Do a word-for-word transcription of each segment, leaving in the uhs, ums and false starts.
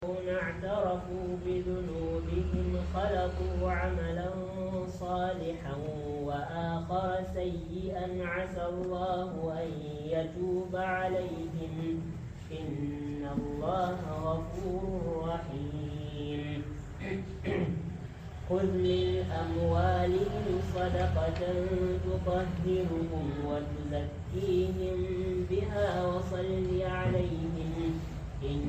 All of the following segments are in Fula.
اعترفوا بذنوبهم خلطوا عملا صالحا وآخر سيئا عسى الله أن يتوب عليهم إن الله غفور رحيم. خذ من أموالهم صدقة تطهرهم وتزكيهم بها وصل عليهم إن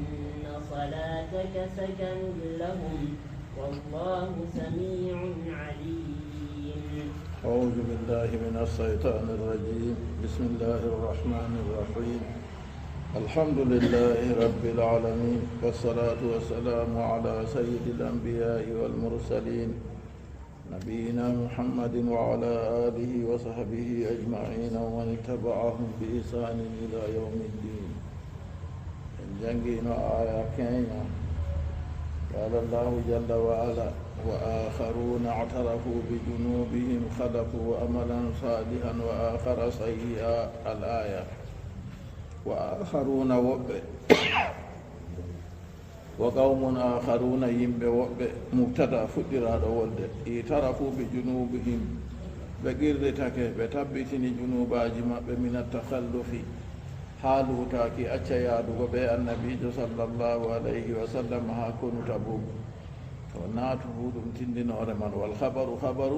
صلاتك سكن لهم والله سميع عليم. أعوذ بالله من الشيطان الرجيم. بسم الله الرحمن الرحيم. الحمد لله رب العالمين، والصلاة والسلام على سيد الأنبياء والمرسلين، نبينا محمد وعلى آله وصحبه أجمعين ومن اتبعهم بإحسان إلى يوم الدين. En janngiino aaya keenya. قال الله جل وعلا: وآخرون اعترفوا بذنوبهم خلطوا عملا صالحا وآخر سيئا. الآية. وآخرون woɓɓe. وقوم آخرون yimɓe woɓɓe. Mubtada fuɗɗiraaɗo wolde. اعترفوا بذنوبهم. Ɓe qirritake, ɓe tabbitini junuubaaji maɓɓe من التخلف. Haa luutaaki acca yaadugo bee Annabiijo sallallahu alayhi wa sallam haa konu Tabuuk. To naatu fuu ɗum tindinoore man. والخبر خبر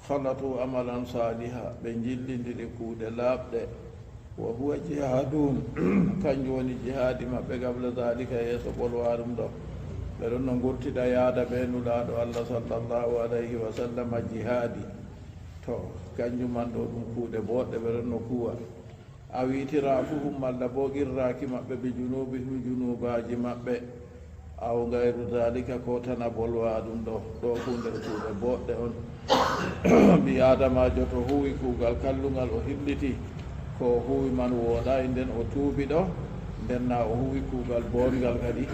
خلطوا عملا صالحا. Ɓe njillindiri kuuɗe laaɓɗe. وهو جهادهم. Kanjum woni jihaadi maɓɓe قبل ذلك yeeso bolwaaɗum ɗo. Ɓe ɗonno ngurtida yaada bee Nulaaɗo Allah sallallahu alayhi wa sallam jihaadi. To, kanjum man ɗo ɗum kuuɗe booɗɗe ɓe ɗonno kuuwa. أو اعترافهم malla boo qirraaki maɓɓe بذنوبهم junuubaaji maɓɓe. أو غير ذلك koo tana bolwaaɗum ɗo. Ɗo fuu nder kuuɗe booɗɗe on. Ɓii-aadamaajo to huuwi kuugal kallungal o hilliti, ko o huuwi man wooɗaay nden o tuubi ɗo, nden na o huuwi kuugal boonngal kadi.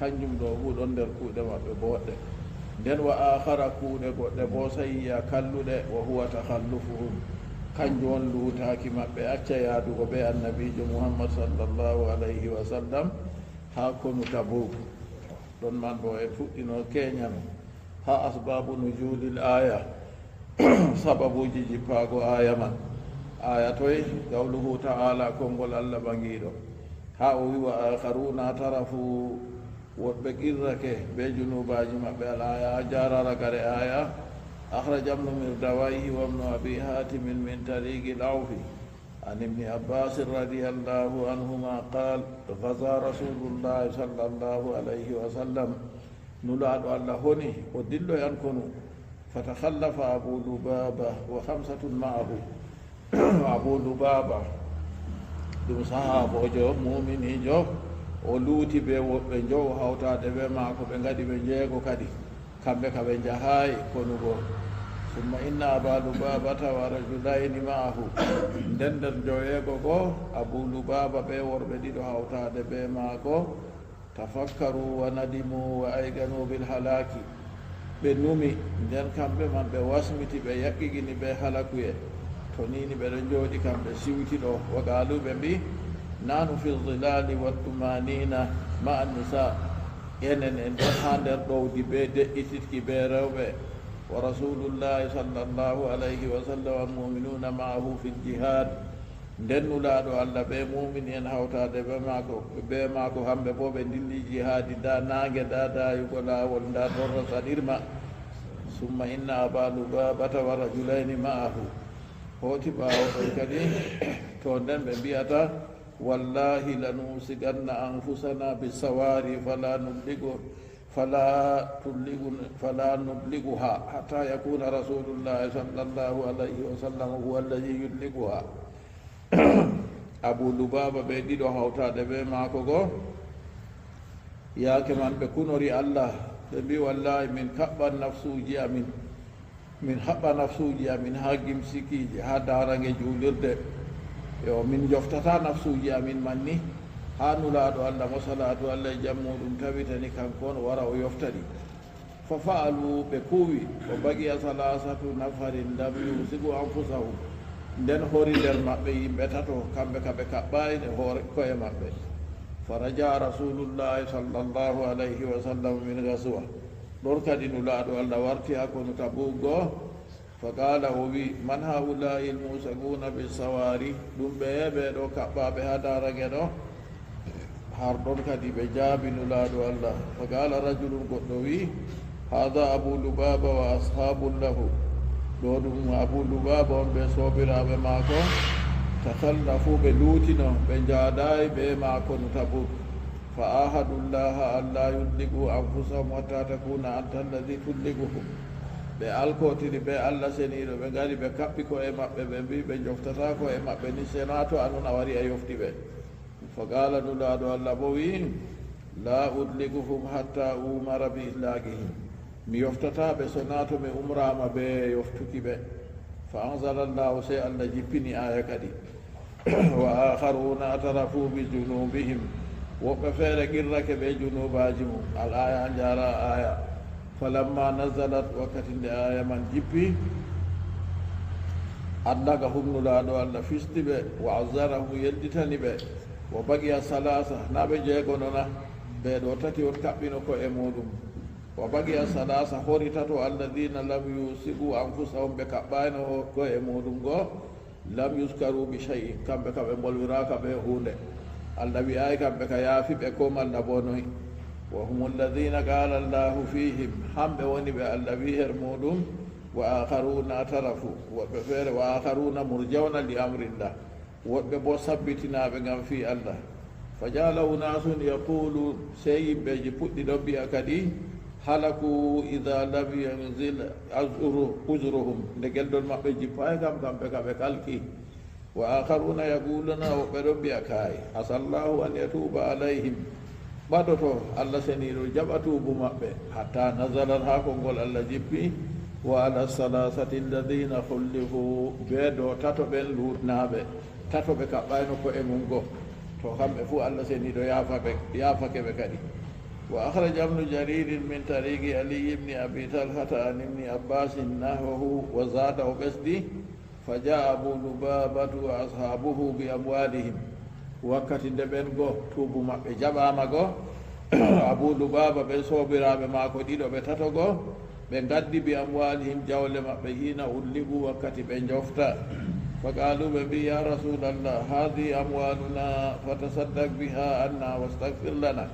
Kanjum ɗo fuu ɗon nder kuuɗe maɓɓe booɗɗe. Nden وآخر kuuɗe goɗɗe boo سيئا kalluɗe وهو تخلفهم. Kanjum won luutaaki maɓɓe acca yaadugo bee Annabiijo Muhammad sallallahu alayhi wa sallam haa konu Tabuuk. Ɗon man boo en fuɗɗino keenyano haa أسباب نزول الآية. Sababuuji jippaago aaya man. Aaya toy? قوله تعالى konngol Allah Ɓaŋgiiɗo. Haa o wi'i: وآخرون اعترفوا. Woɗɓe qirrake bee junuubaaji maɓɓe. الآية a jaara ragare aaya. أخرج ابن مردويه وابن أبي حاتم من طريق العوفي عن ابن عباس رضي الله عنهما قال: غزا رسول الله صلى الله عليه وسلم. Nulaaɗo Allah honi o dilloyan konu. فتخلف أبو لبابة وخمسة معه. Abu Lubaaba, ɗum sahaaboojo muuminiijo, o luuti bee woɗɓe njowo hawtaade bee maako, ɓe ngaɗi ɓe njeego kadi. Kamɓe kam ɓe njahaay konu go. ثم إن أبا لبابة ورجلين معه. Nden nder njoweego go, Abu Lubaaba bee worɓe ɗiɗo hawtaade bee maako. تفكروا وندموا وأيقنوا بالهلاك. Ɓe numi, nden kamɓe man ɓe wasmiti, ɓe yaqqigini bee halakuye. To niini ɓe ɗon njooɗi kamɓe siwti ɗo. وقالوا ɓe mbi'i: نحن في الظلال والطمأنينة مع النساء. Enen en ɗon haa nder ɗowdi bee de'ititki bee rewɓe. ورسول الله صلى الله عليه وسلم والمؤمنون معه في الجهاد. Nden Nulaaɗo Allah bee muumini en hawtaade bee maako, bee maako, hamɓe boo ɓe ndilli jihaadi, ndaa naange, ndaa daayugo laawol, ndaa torra saɗirma. ثم إن أبا لبابة ورجلين معه. Hooti ɓaawo ɗon kadi, to nden ɓe mbi'ata: والله لنمسكن أنفسنا بالصواري فلا نبلغ، فلا تبلغ، فلا نبلغها حتى يكون رسول الله صلى الله عليه وسلم هو الذي يبلغها. Abu Lubaaba ɓe ɗiɗo hawtaade bee maako go, yaake man ɓe kunori Allah, ɓe mbi'i: Wallaahi, min kaɓɓan nafsuuji amin, min haɓɓa nafsuuji amin haa gimsikiije, haa daarange juulirde. Yo min njoftataa nafsuuji amin man ni, haa Nulaaɗo Allah, mo salaatu Allah e jam muuɗum tawitani, kanko on wara o yofta ɗi. ففعلوا، ɓe kuuwi. وبقي ثلاثة نفر لم يمسكوا أنفسهم. Nden hori nder maɓɓe yimɓe tato, kamɓe ka ɓe kaɓɓaay ɗe hoore ko'e maɓɓe. فرجع رسول الله صلى الله عليه وسلم من غزوة. Ɗon kadi Nulaaɗo Allah warti haa konu Tabuuk go, فقال, o wi'i, من هؤلاء الموثقون بالسواري؟ Ɗum ɓeye ɓee ɗo kaɓɓaaɓe haa daarage ɗo? Har ɗon kadi ɓe jaabi Nulaaɗo Allah. فقال رجل, goɗɗo wi'i, هذا أبو لبابة وأصحاب له. Ɗo ɗum Abu Lubaaba on bee soobiraaɓe maako. تخلفوا, ɓe luutino, ɓe njaadaay bee maako no Tabuuk. فعاهدوا الله ألا يطلقوا أنفسهم حتى تكون أنت الذي تطلقهم. Ɓe alkootiri bee Allah seniiɗo, ɓe ngari ɓe kaɓɓi ko'e maɓɓe, ɓe mbi'i ɓe njoftataa ko'e maɓɓe ni, senaa to an on a wari a yofti ɓe. فقال, Nulaaɗo Allah boo wi'i, لا أطلقهم حتى أؤمر بإطلاقهم. Mi yoftataa ɓe sonaa to mi umraama bee yoftuki ɓe. فأنزل الله, sey Allah jippini aaya kadi. وآخرون اعترفوا بذنوبهم. Woɓɓe feere qirrake bee junuubaaji mum. Al-aaya, a njaara aaya. فلما نزلت, wakkati nde aaya man jippi, أطلقهم, Nulaaɗo Allah fisti ɓe, وعزرهم, yedditani ɓe. وبقي ثلاثة, naa ɓe jeegono na? Ɓee ɗo tati on kaɓɓino ko'e muuɗum. وبقي ثلاثة, hori tato, الذين لم يوثقوا أنفسهم, ɓe kaɓɓaayno ko'e muuɗum go. لم يذكروا بشيء, kamɓe ka ɓe mbolwiraaka bee huunde. Allah wi'aay kamɓe ka yaafi ɓe koo malla boo noy. وهم الذين قال الله فيهم, hamɓe woni ɓe Allah wi'i her muuɗum, وآخرون اعترفوا, woɓɓe feere, وآخرون مرجون لأمر الله, woɓɓe boo sabbitinaaɓe ngam fii Allah. فجعل أناس يقولون, sey yimɓeeji puɗɗi ɗon mbi'a kadi, هلكوا إذا لم ينزل عذر-، عذرهم, nde geldol maɓɓe jippaay kam, kamɓe ka ɓe kalki. وآخرون يقولون, woɓɓe ɗon mbi'a, kaay, عسى الله أن يتوب عليهم, ɓaɗoto Allah seniiɗo jaɓa tuubu maɓɓe, حتى نزلت, haa konngol Allah jippi, وعلى الثلاثة الذين خلفوا, bee dow tato ɓen luutnaaɓe, tato ɓe kaɓɓaayno ko'e mum go. To kamɓe fuu Allah seniiɗo yaafa ɓe, yaafake ɓe kadi. وأخرج ابن جرير من طريق علي بن أبي طلحة عن ابن عباس نحوه وزاد, o ɓesdi, فجاء أبو لبابة وأصحابه بأموالهم. Wakkati nde ɓen go tuubu maɓɓe jaɓaama go, Abu Lubaaba ɓe soobiraaɓe maako ɗiɗo ɓe tato go, ɓe ngaddi بأموالهم, jawle maɓɓe, حين أطلقوا, wakkati ɓe njofta. فقالوا, ɓe mbi'i, يا رسول الله، هذه أموالنا فتصدق بها عنا واستغفر لنا.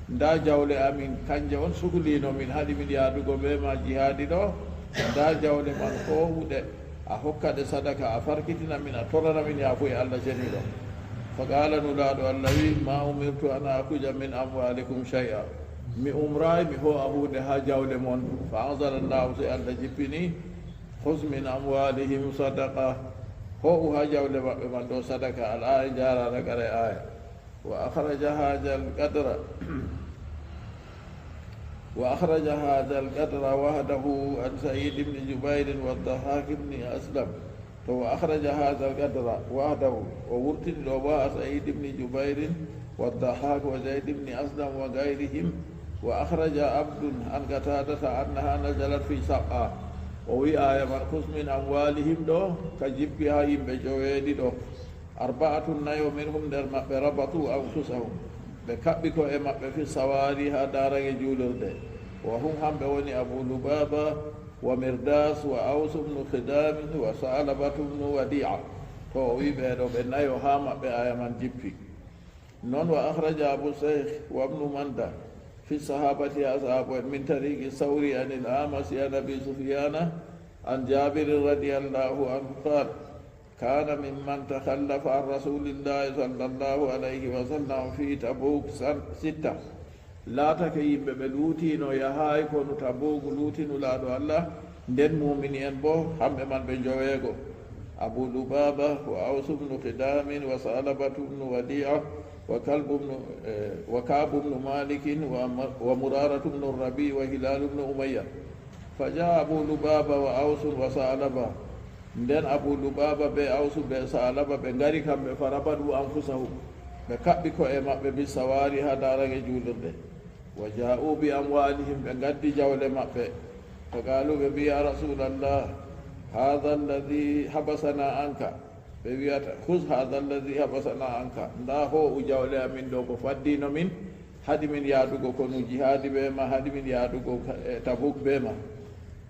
Ndaa jawle amin, kanje on sukliino min, haɗi min yaadugo bee ma jihaadi ɗo. Ndaa jawle man, hoo'u ɗe, a hokka ɗe sadaka, a farkitina min, a torana min yaafuye Allah Ceniiɗo. فقال, Nulaaɗo Allah wi'i, ما أمرت أن آخذ من أموالكم شيئا. Mi umraay mi hoo'a huunde haa jawle mon. فأنزل الله, sey Allah jippini, خذ من أموالهم صدقة. Hoo'u haa jawle maɓɓe man ɗo sadaka. Al-aaya, njaaraama kare aaya. وأخرج هذا القدر، وأخرج هذا القدر وحده عن سعيد بن جبير والضحاك بن أسلم. To, وأخرج هذا القدر وحده, o wurtini ɗo boo haa Sa'iid ibn Jubayr, والضحاك وزيد بن أسلم وغيرهم. وأخرج عبد عن قتادة أنها نزلت في سبعة. O wi'i aaya man, خذ من أموالهم ɗo, ka jippi haa yimɓe joweeɗiɗo. أربعة, nayo, منهم, nder maɓɓe, ربطوا أنفسهم, ɓe kaɓɓi ko'e maɓɓe, في السواري, haa daarage juulirde. وهم, hamɓe woni Abu Lubaaba, ومرداس، وأوس بن خدام، وثعلبة بن وديعة. To, o wi'i ɓee ɗo ɓe nayo, haa maɓɓe aaya man jippi. Non, وأخرج أبو الشيخ وابن مندة في الصحابة, haa sahaaba'en, من طريق الثوري عن الأعمش عن أبي سفيان عن جابر رضي الله عنه قال: كان ممن تخلف عن رسول الله صلى الله عليه وسلم في تبوك سن-، ستة. Laatake yimɓe ɓe luutiino, yahaay konu Tabuuku, luuti Nulaaɗo Allah, nden muumini'en boo, hamɓe man ɓe njoweego. Abu Lubaaba, wa Awsu bnu Kidamin, wa Sa'labatu bnu Wadi'a, wa Kalbu bnu, eh, wa Ka'bu bnu Malikin, wa Ma-, wa Muraratu bnu Rabi, wa Hilaalu bnu Umayya. Fa jaa Abu Lubaaba wa Awsun wa Sa'laba. Nden Abu Lubaaba bee Awsu bee Sa'laba ɓe ngari kamɓe, fa rabadu anfusahum, ɓe kaɓɓi ko'e maɓɓe, bis sawaari, haa daarage juulirde. Wa jaa'u bi amwaalihim, ɓe ngaddi jawle maɓɓe. Fa qaalu, ɓe mbi'i, ya Rasuulallah, haadha alladhi habasana anka, Ɓe wiyata, "Khuz hadha alladhi habasana anka." Nda hoo'u jawle amin ɗo ko faddino min, haɗi min yaadugo konu jihaadi be ma, haɗi min yaadugo, eh, Tabuk be ma.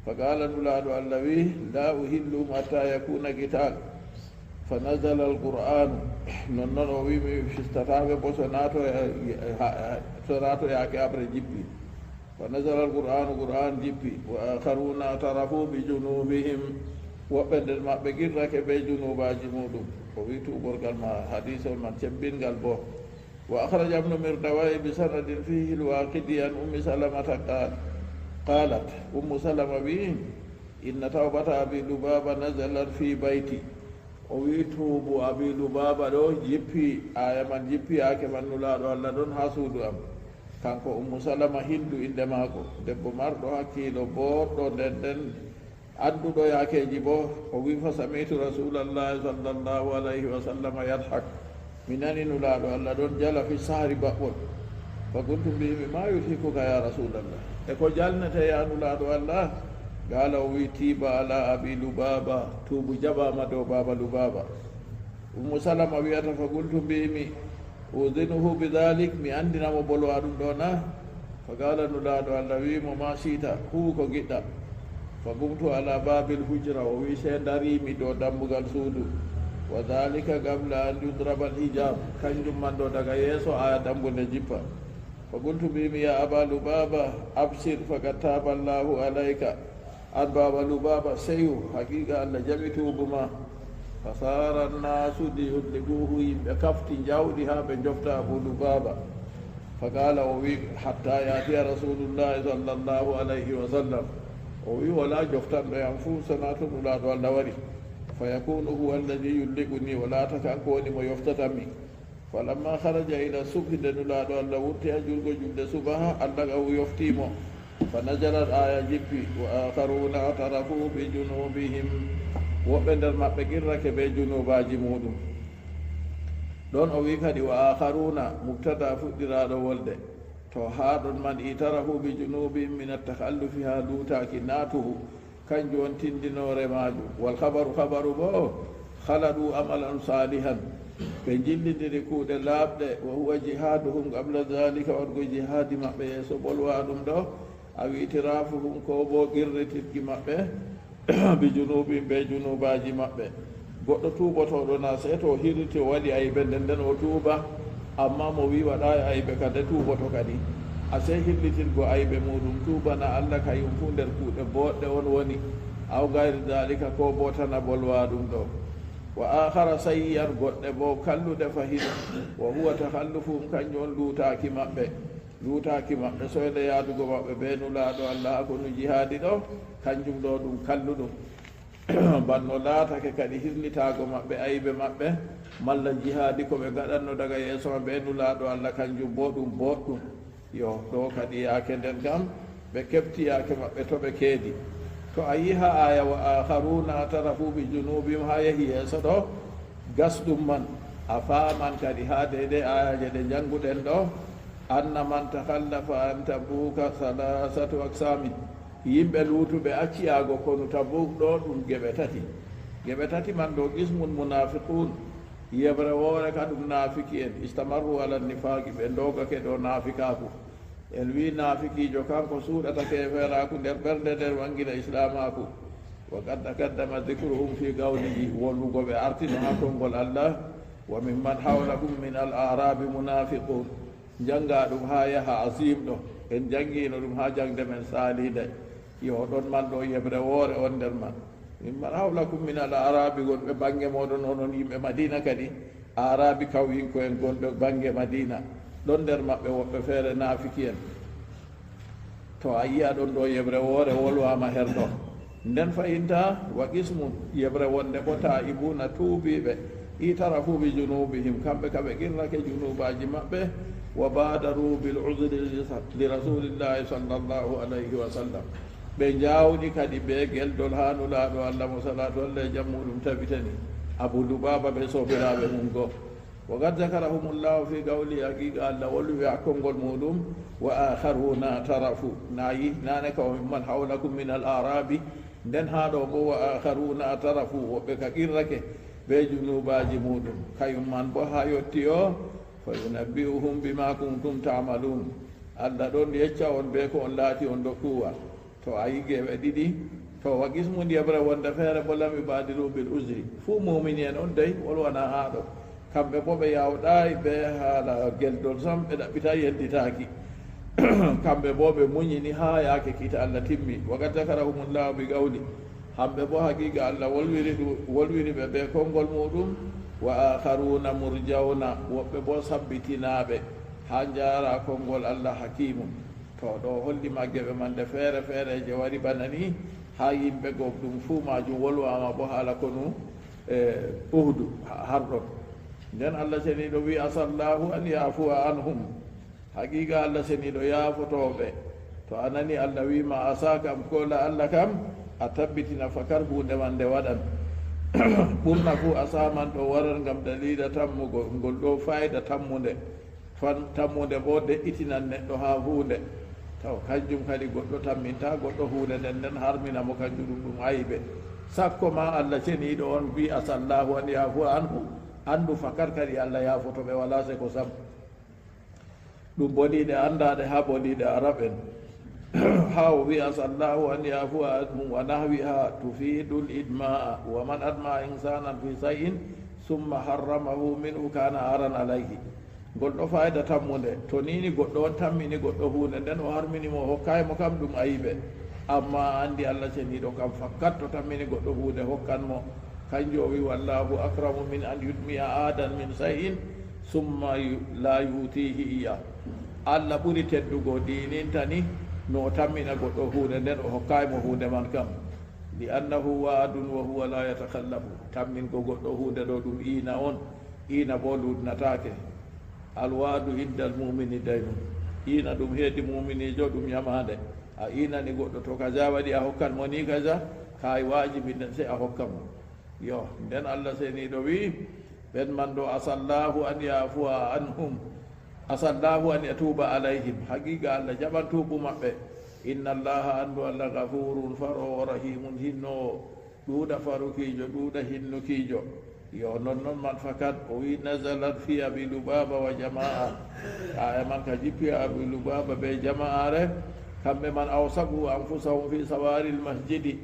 Fa qala, Nulaaɗo Allah wi, "La uhilluhum hatta yakuna qital." Fa nazala al-Qur'anu. Nonnon o wi, "Mi fistata ɓe bo so naato ya-, ya-, ha-, ha-, so naato yaake abre jippi." Fa nazala al-Qur'anu, Qur'an jippi. "Wa akharuna atarafu bi junubihim." Woɓɓe nder maɓɓe qirrake be junuubaaji muɗum. O wi tuuborgal ma, hadiisol man cembinngal bo. Wa akhraja Ibnu Mirdawayh bi sanadin fihi al-Waqidi an Ummi Salamata qal-, qalat, Ummu Salama wi, "Inna tawbata Abi Lubaba nazalat fi bayti." O wi tuubu Abi Lubaba ɗo jippi, aya man jippi yaake man Nulaaɗo Allah ɗon ha suudu am. Kanko Ummu Salama, Hindu innde maako, debbo marɗo hakkiilo, booɗɗo, nden nden annduɗo yaakeeji bo. O wi, "Fa sami'tu Rasulallahi sallallahu alayhi wa sallam yadhak." Mi nani Nulaaɗo Allah ɗon jala fi sahri baɓɓol. Fa qultu, mbiimi, "Ma yudhikuka ya Rasulallah?" E ko jalnete ya Nulaaɗo Allah? Qala, o wi, "Tiba ala Abi Lubaba." Tuubu jaɓaama dow Baaba Lubaba. Ummu Salama wiyata, "Fa qultu," mbiimi, "Udhinuhu bi dhalik, mi anndina mo bolwa ɗum ɗo na?" Fa qala, Nulaaɗo Allah wi mo, "Ma shi'ta, huuw ko ngiɗɗa." Fa qumtu ala babil hujra, o wi, sey ndariimi dow dambugal suudu. Wa dhalika qabla an yudraba al-hijab, kanjum man ɗo daga yeeso aya dambugal jippa. Fa qultu, mbiimi, "Ya Aba Lubaba, abshir, faqad taba Allahu alayka." An Baaba Lubaba, seyu, haqiiqa Allah jaɓi tuubu ma. Fa sara annasu liyudlikuhu, yimɓe kafti njawɗi haa ɓe njofta Abu Lubaba. Fa qala, o wi, "Hatta yatiya Rasulullahi sallallahu alayhi wa sallam." O wi, "Wala joftanɗo yam fuu, sona to Nulaaɗo Allah wari. Fa yakunu huwa alladhi yudlikuni, o laata kanko woni mo yoftatammi." Falamma kharaja ila subhi, nde Nulaaɗo Allah wurti haa juulgo julde subaha, Allah ga yofti mo. Fa nazalat, aya jippi, "Wa akharuna atarafu bi junubihim." Woɓɓe nder maɓɓe qirrake be junuubaaji muɗum. Ɗon o wi kadi, "Wa akharuna," mubtada fuɗɗiraaɗo wolde. To haa ɗon man, "Itarafu bi junubihim min at-takhallufi," haa luutaaki naatuhu. Kanjum on tindinoore maajum. Wal khabaru, khabaru boo, "Khaladu amalan salihan." Ɓe njillindiri kuuɗe laaɓɗe, "wa huwa jihaduhum qabla dhalika," waɗgo jihaadi maɓɓe yeeso bolwa ɗum ɗo, "aw itirafuhum," koo boo qirritirki maɓɓe, "bi junubihim," be junuubaaji maɓɓe. Goɗɗo tuubotooɗo na sey to o hirriti, o waɗi aybe, nden nden o tuuba. Ammaa mo wi waɗaay aybe kadi tuuboto kadi. A sey hirritirgo aybe muuɗum, tuubana Allah kayum fuu nder kuuɗe booɗɗe on woni. Aw gayri daalika, koo boo tana bolwa ɗum ɗo. Wa aakhara sayyi'an, goɗɗe boo kalluɗe fahin. Wa huwa takhallufuhum, kanjum on luutaaki maɓɓe. Luutaaki maɓɓe, soyde yaadugo maɓɓe bee Nulaaɗo Allah haa konu jihaadi ɗo, kanjum ɗo ɗum kalluɗum. Banno laatake kadi hirnitaago maɓɓe aybe maɓɓe, malla jihaadi ko ɓe ngaɗanno daga yeeso maɓɓe bee Nulaaɗo Allah, kanjum boo ɗum booɗɗum. Yo, ɗo kadi yaake nden kam, ɓe keɓti yaake maɓɓe to ɓe keedi. To a yi'i haa aaya "wa aakharuuna atarafu bi junuubihim" haa yehi yeeso ɗo, gasɗum man, a faaman kadi haa deydey aayaaje ɗe njannguɗen ɗo, "anna man takhallafa an Tabuuka thalathatu aqsaamin." Yimɓe luutuɓe acci yaago konu Tabuuk ɗo ɗum geɓe tati. Geɓe tati man ɗo, qismun munaafiquun, yeɓre woore ka ɗum naafiki'en, istamarru ala nifaaqi, ɓe ndoogake dow naafikaaku. En wi'i naafikiijo kanko suuɗata keefeeraaku nder ɓernde nden, wanngina islaamaaku. Wa qad taqaddama dhikruhum fi qawlihi, wolwugo ɓe artino haa konngol Allah, "Wa mimman hawlakum min al-a'raabi munaafiquun." Njannga ɗum haa yaha Asiim ɗo. En njanngiino ɗum haa jaŋde men saaliinde. Yo, ɗon man ɗo yeɓre woore on nder man. "Mimman hawlakum min al-a'raabi", wonɓe baŋnge mooɗon, onon yimɓe Madiina kadi, Aaraabi kawyiŋko'en gonɓe baŋnge Madiina. Ɗon nder maɓɓe woɓɓe feere naafiki'en. To a yi'a ɗon ɗo yeɓre woore wolwaama her ɗo. Nden fa'inta wa qismun, yeɓre wonde bo taa'ibuuna, tuubiiɓe, i'tarafu bi junuubihim, kamɓe ka ɓe qirrake junuubaaji maɓɓe, wa baadaru bil uzri li, li Rasuulillaahi sallallaahu alayhi wa sallam. Ɓe njaawɗi kadi bee geldol haa Nulaaɗo Allah, mo salaatu Allah e jam muuɗum tabitani, Abu Lubaaba bee soobiraaɓe mum go. Wa qad zakarahumullaahu fi qawli, haqiiqa Allah wolwi haa konngol muuɗum, "wa aakharuuna i'tarafu." Naayi, naane ka o "mimman hawlakum min al-a'raabi." Nden haa ɗo boo, "wa aakharuuna i'tarafu," woɓɓe ka qirrake. bee junuubaaji muuɗum, kayum man boo haa yotti o, fa yunabbi'uhum bima kuntum ta'malun. Allah ɗon yecca on bee ko on laati on ɗo kuuwa. To a yi geeɓe ɗiɗi, to wa qismun, yeɓre wonde feere boo, lam yubadiru bil uzri. Fuu muumini en on dey, wolwana haa ɗo. Kamɓe boo ɓe yaawɗaay bee haala gelɗol sam, ɓe ɗaɓɓitaay yelɗitaaki. Kamɓe boo ɓe munyini haa yaake kiita Allah timmi. Wa qad zakarahumullahu bi qawli. Hamɓe boo haqiiqa Allah wolwiri ɗu-, wolwiri ɓe bee konngol muuɗum. Wa akharuna murjauna, woɓɓe boo sabbitinaaɓe haa njaara konngol Allah hakiimu. To ɗo holli ma geɓe man ɗe feere feere je wari bana ni, haa yimɓe goo ɗum fuu maajum wolwaama boo haala konu, e, Uhudu ha-, har ɗon. Nden Allah Ceniiɗo wi'i, "Asallaahu an ya'fuwa anhum." Haqiiqa Allah Ceniiɗo yaafoto ɓe. To a nani Allah wi'i ma asa kam, ko la Allah kam, a tabbitina fakar huunde man nde waɗan. Ɓurna fuu asa man ɗo waran ngam daliila tammugo, ngol ɗo faayda tammunde. Fan-, tammunde boo de'itinan neɗɗo haa huunde. Taw, kanjum kadi goɗɗo tamminta goɗɗo huunde nden, nden harmina mo kanjum ɗum, ɗum aybe. Sakko ma Allah Ceniiɗo on wi'i, "Asallaahu an ya'fuwa anhu." Anndu fakar kadi Allah yaafoto ɓe, walaa seko sam. Ɗum boliiɗe anndaaɗe haa boliiɗe Arab en. Haa o wi'i, "Asallaahu an ya'fuwa anhu wa nahwiha tufidul idma'a, wa man adma'a insanan fi shay'in summa harramahu minhu kana aran alayhi." Ngol ɗo faayda tammunde. To ni ni goɗɗo on tammini goɗɗo huunde, nden o harmini mo, o hokkaay mo kam, ɗum ayibe. Amma a anndi Allah Ceniiɗo kam, fakkat to tammini goɗɗo huunde, hokkan mo. Kanjum o wi'i, "Wallahu akramu min an yudmi'a adan min shay'in summa yu-, la yutihi iya." Allah ɓuri teddugo diininta ni no o tammina goɗɗo huunde, nden o hokkaay mo huunde man kam. Li annahu wa'adun wa huwa la yatakhallafu. Tammingo goɗɗo huunde ɗo ɗum iina on, iina boo luutnataake. Alwa'du indal mu'mini daynun. Iina ɗum heedi mu'miniijo ɗum yamaande. A iinani goɗɗo to kaza waɗi a hokkan mo ni kaza, kaay waajibi nden sey a hokka mo. Yo, nden Allah Seniiɗo wi'i, ɓen man ɗo, "Asallaahu an ya'fuwa anhum, asallaahu an yatuuba alayhim." Haqiiqa Allah jaɓan tuubu maɓɓe. "Inna Allaha, anndu Allah, ghafuurun, faroowo, rahiimun, hinnoowo, ɗuuɗa farukiijo, ɗuuɗa hinnukiijo." Yo, non non man fakat, o wi'i, "Nazalat fi Abi Lubaaba wa jamaa'a." Aaya man ka jippi Abi Lubaaba be jama'aare, kamɓe man, "Awsaqu anfusahum fi sawaaril masjidi."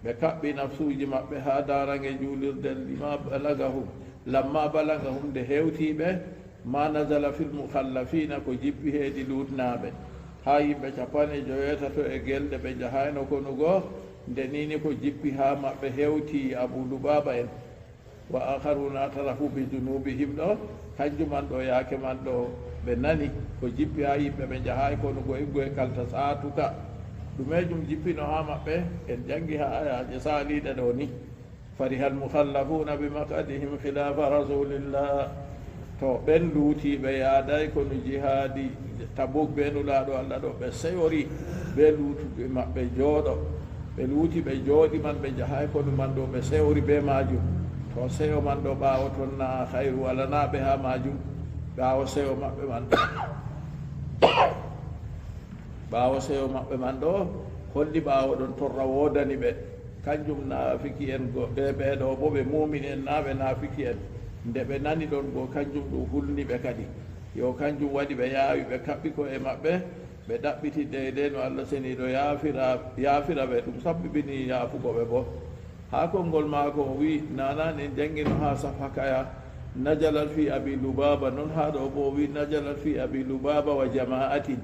Ɓe kaɓɓi nafsuuji maɓɓe haa daarange juulirde, lima balagahum, lamma balagahum, nde hewti ɓe, ma nazala fil mukhallafiina, ko jippi heedi luutnaaɓe, haa yimɓe cappanɗe joweetato e gelɗe ɓe njahaayno konugo, nde niini ko jippi haa maɓɓe hewti Abu Lubaaba en. Wa akharuna atarafu bi dunubihim ɗo, kanjum man ɗo, yaake man ɗo, ɓe nani ko jippi haa yimɓe ɓe njahaay konugo, ingo e kalta saatuka. Ɗumeejum jippino haa maɓɓe, en janngi haa ayaaje saaliiɗe ɗo ni. Farihal mukhallafuna bi maq'adihim khilafa rasulillah. To ɓen luutiiɓe yaadaay konu jihaadi Tabuk be Nulaaɗo Allah ɗo, ɓe seyori be luutuɓe maɓɓe jooɗo. Ɓe luuti, ɓe jooɗi man, ɓe njahaay konu man ɗo, ɓe seyori be maajum. To seyo man ɗo ɓaawo ton, na khayru walanaa ɓe haa maajum? Ɓaawo seyo maɓɓe man, ɓaawo seyo maɓɓe man ɗo, holli ɓaawo ɗon torra woodani ɓe. Kanjum naafiki en go, ɓe, ɓe ɗo bo ɓe muumini en, naa ɓe naafiki en. Nde ɓe nani ɗon go, kanjum ɗum hulni ɓe kadi. Yo, kanjum waɗi ɓe yaawi, ɓe kaɓɓi ko'e maɓɓe, ɓe ɗaɓɓiti deydey no Allah Seniiɗo yaafira, yaafira ɓe, ɗum sabbibini yaafugo ɓe bo. Haa konngol maako o wi'i, nana en janngino haa safha kaya, "Nazalat fi Abi Lubaaba," non haa ɗo bo o wi'i, "Nazalat fi Abi Lubaaba wa jama'atin."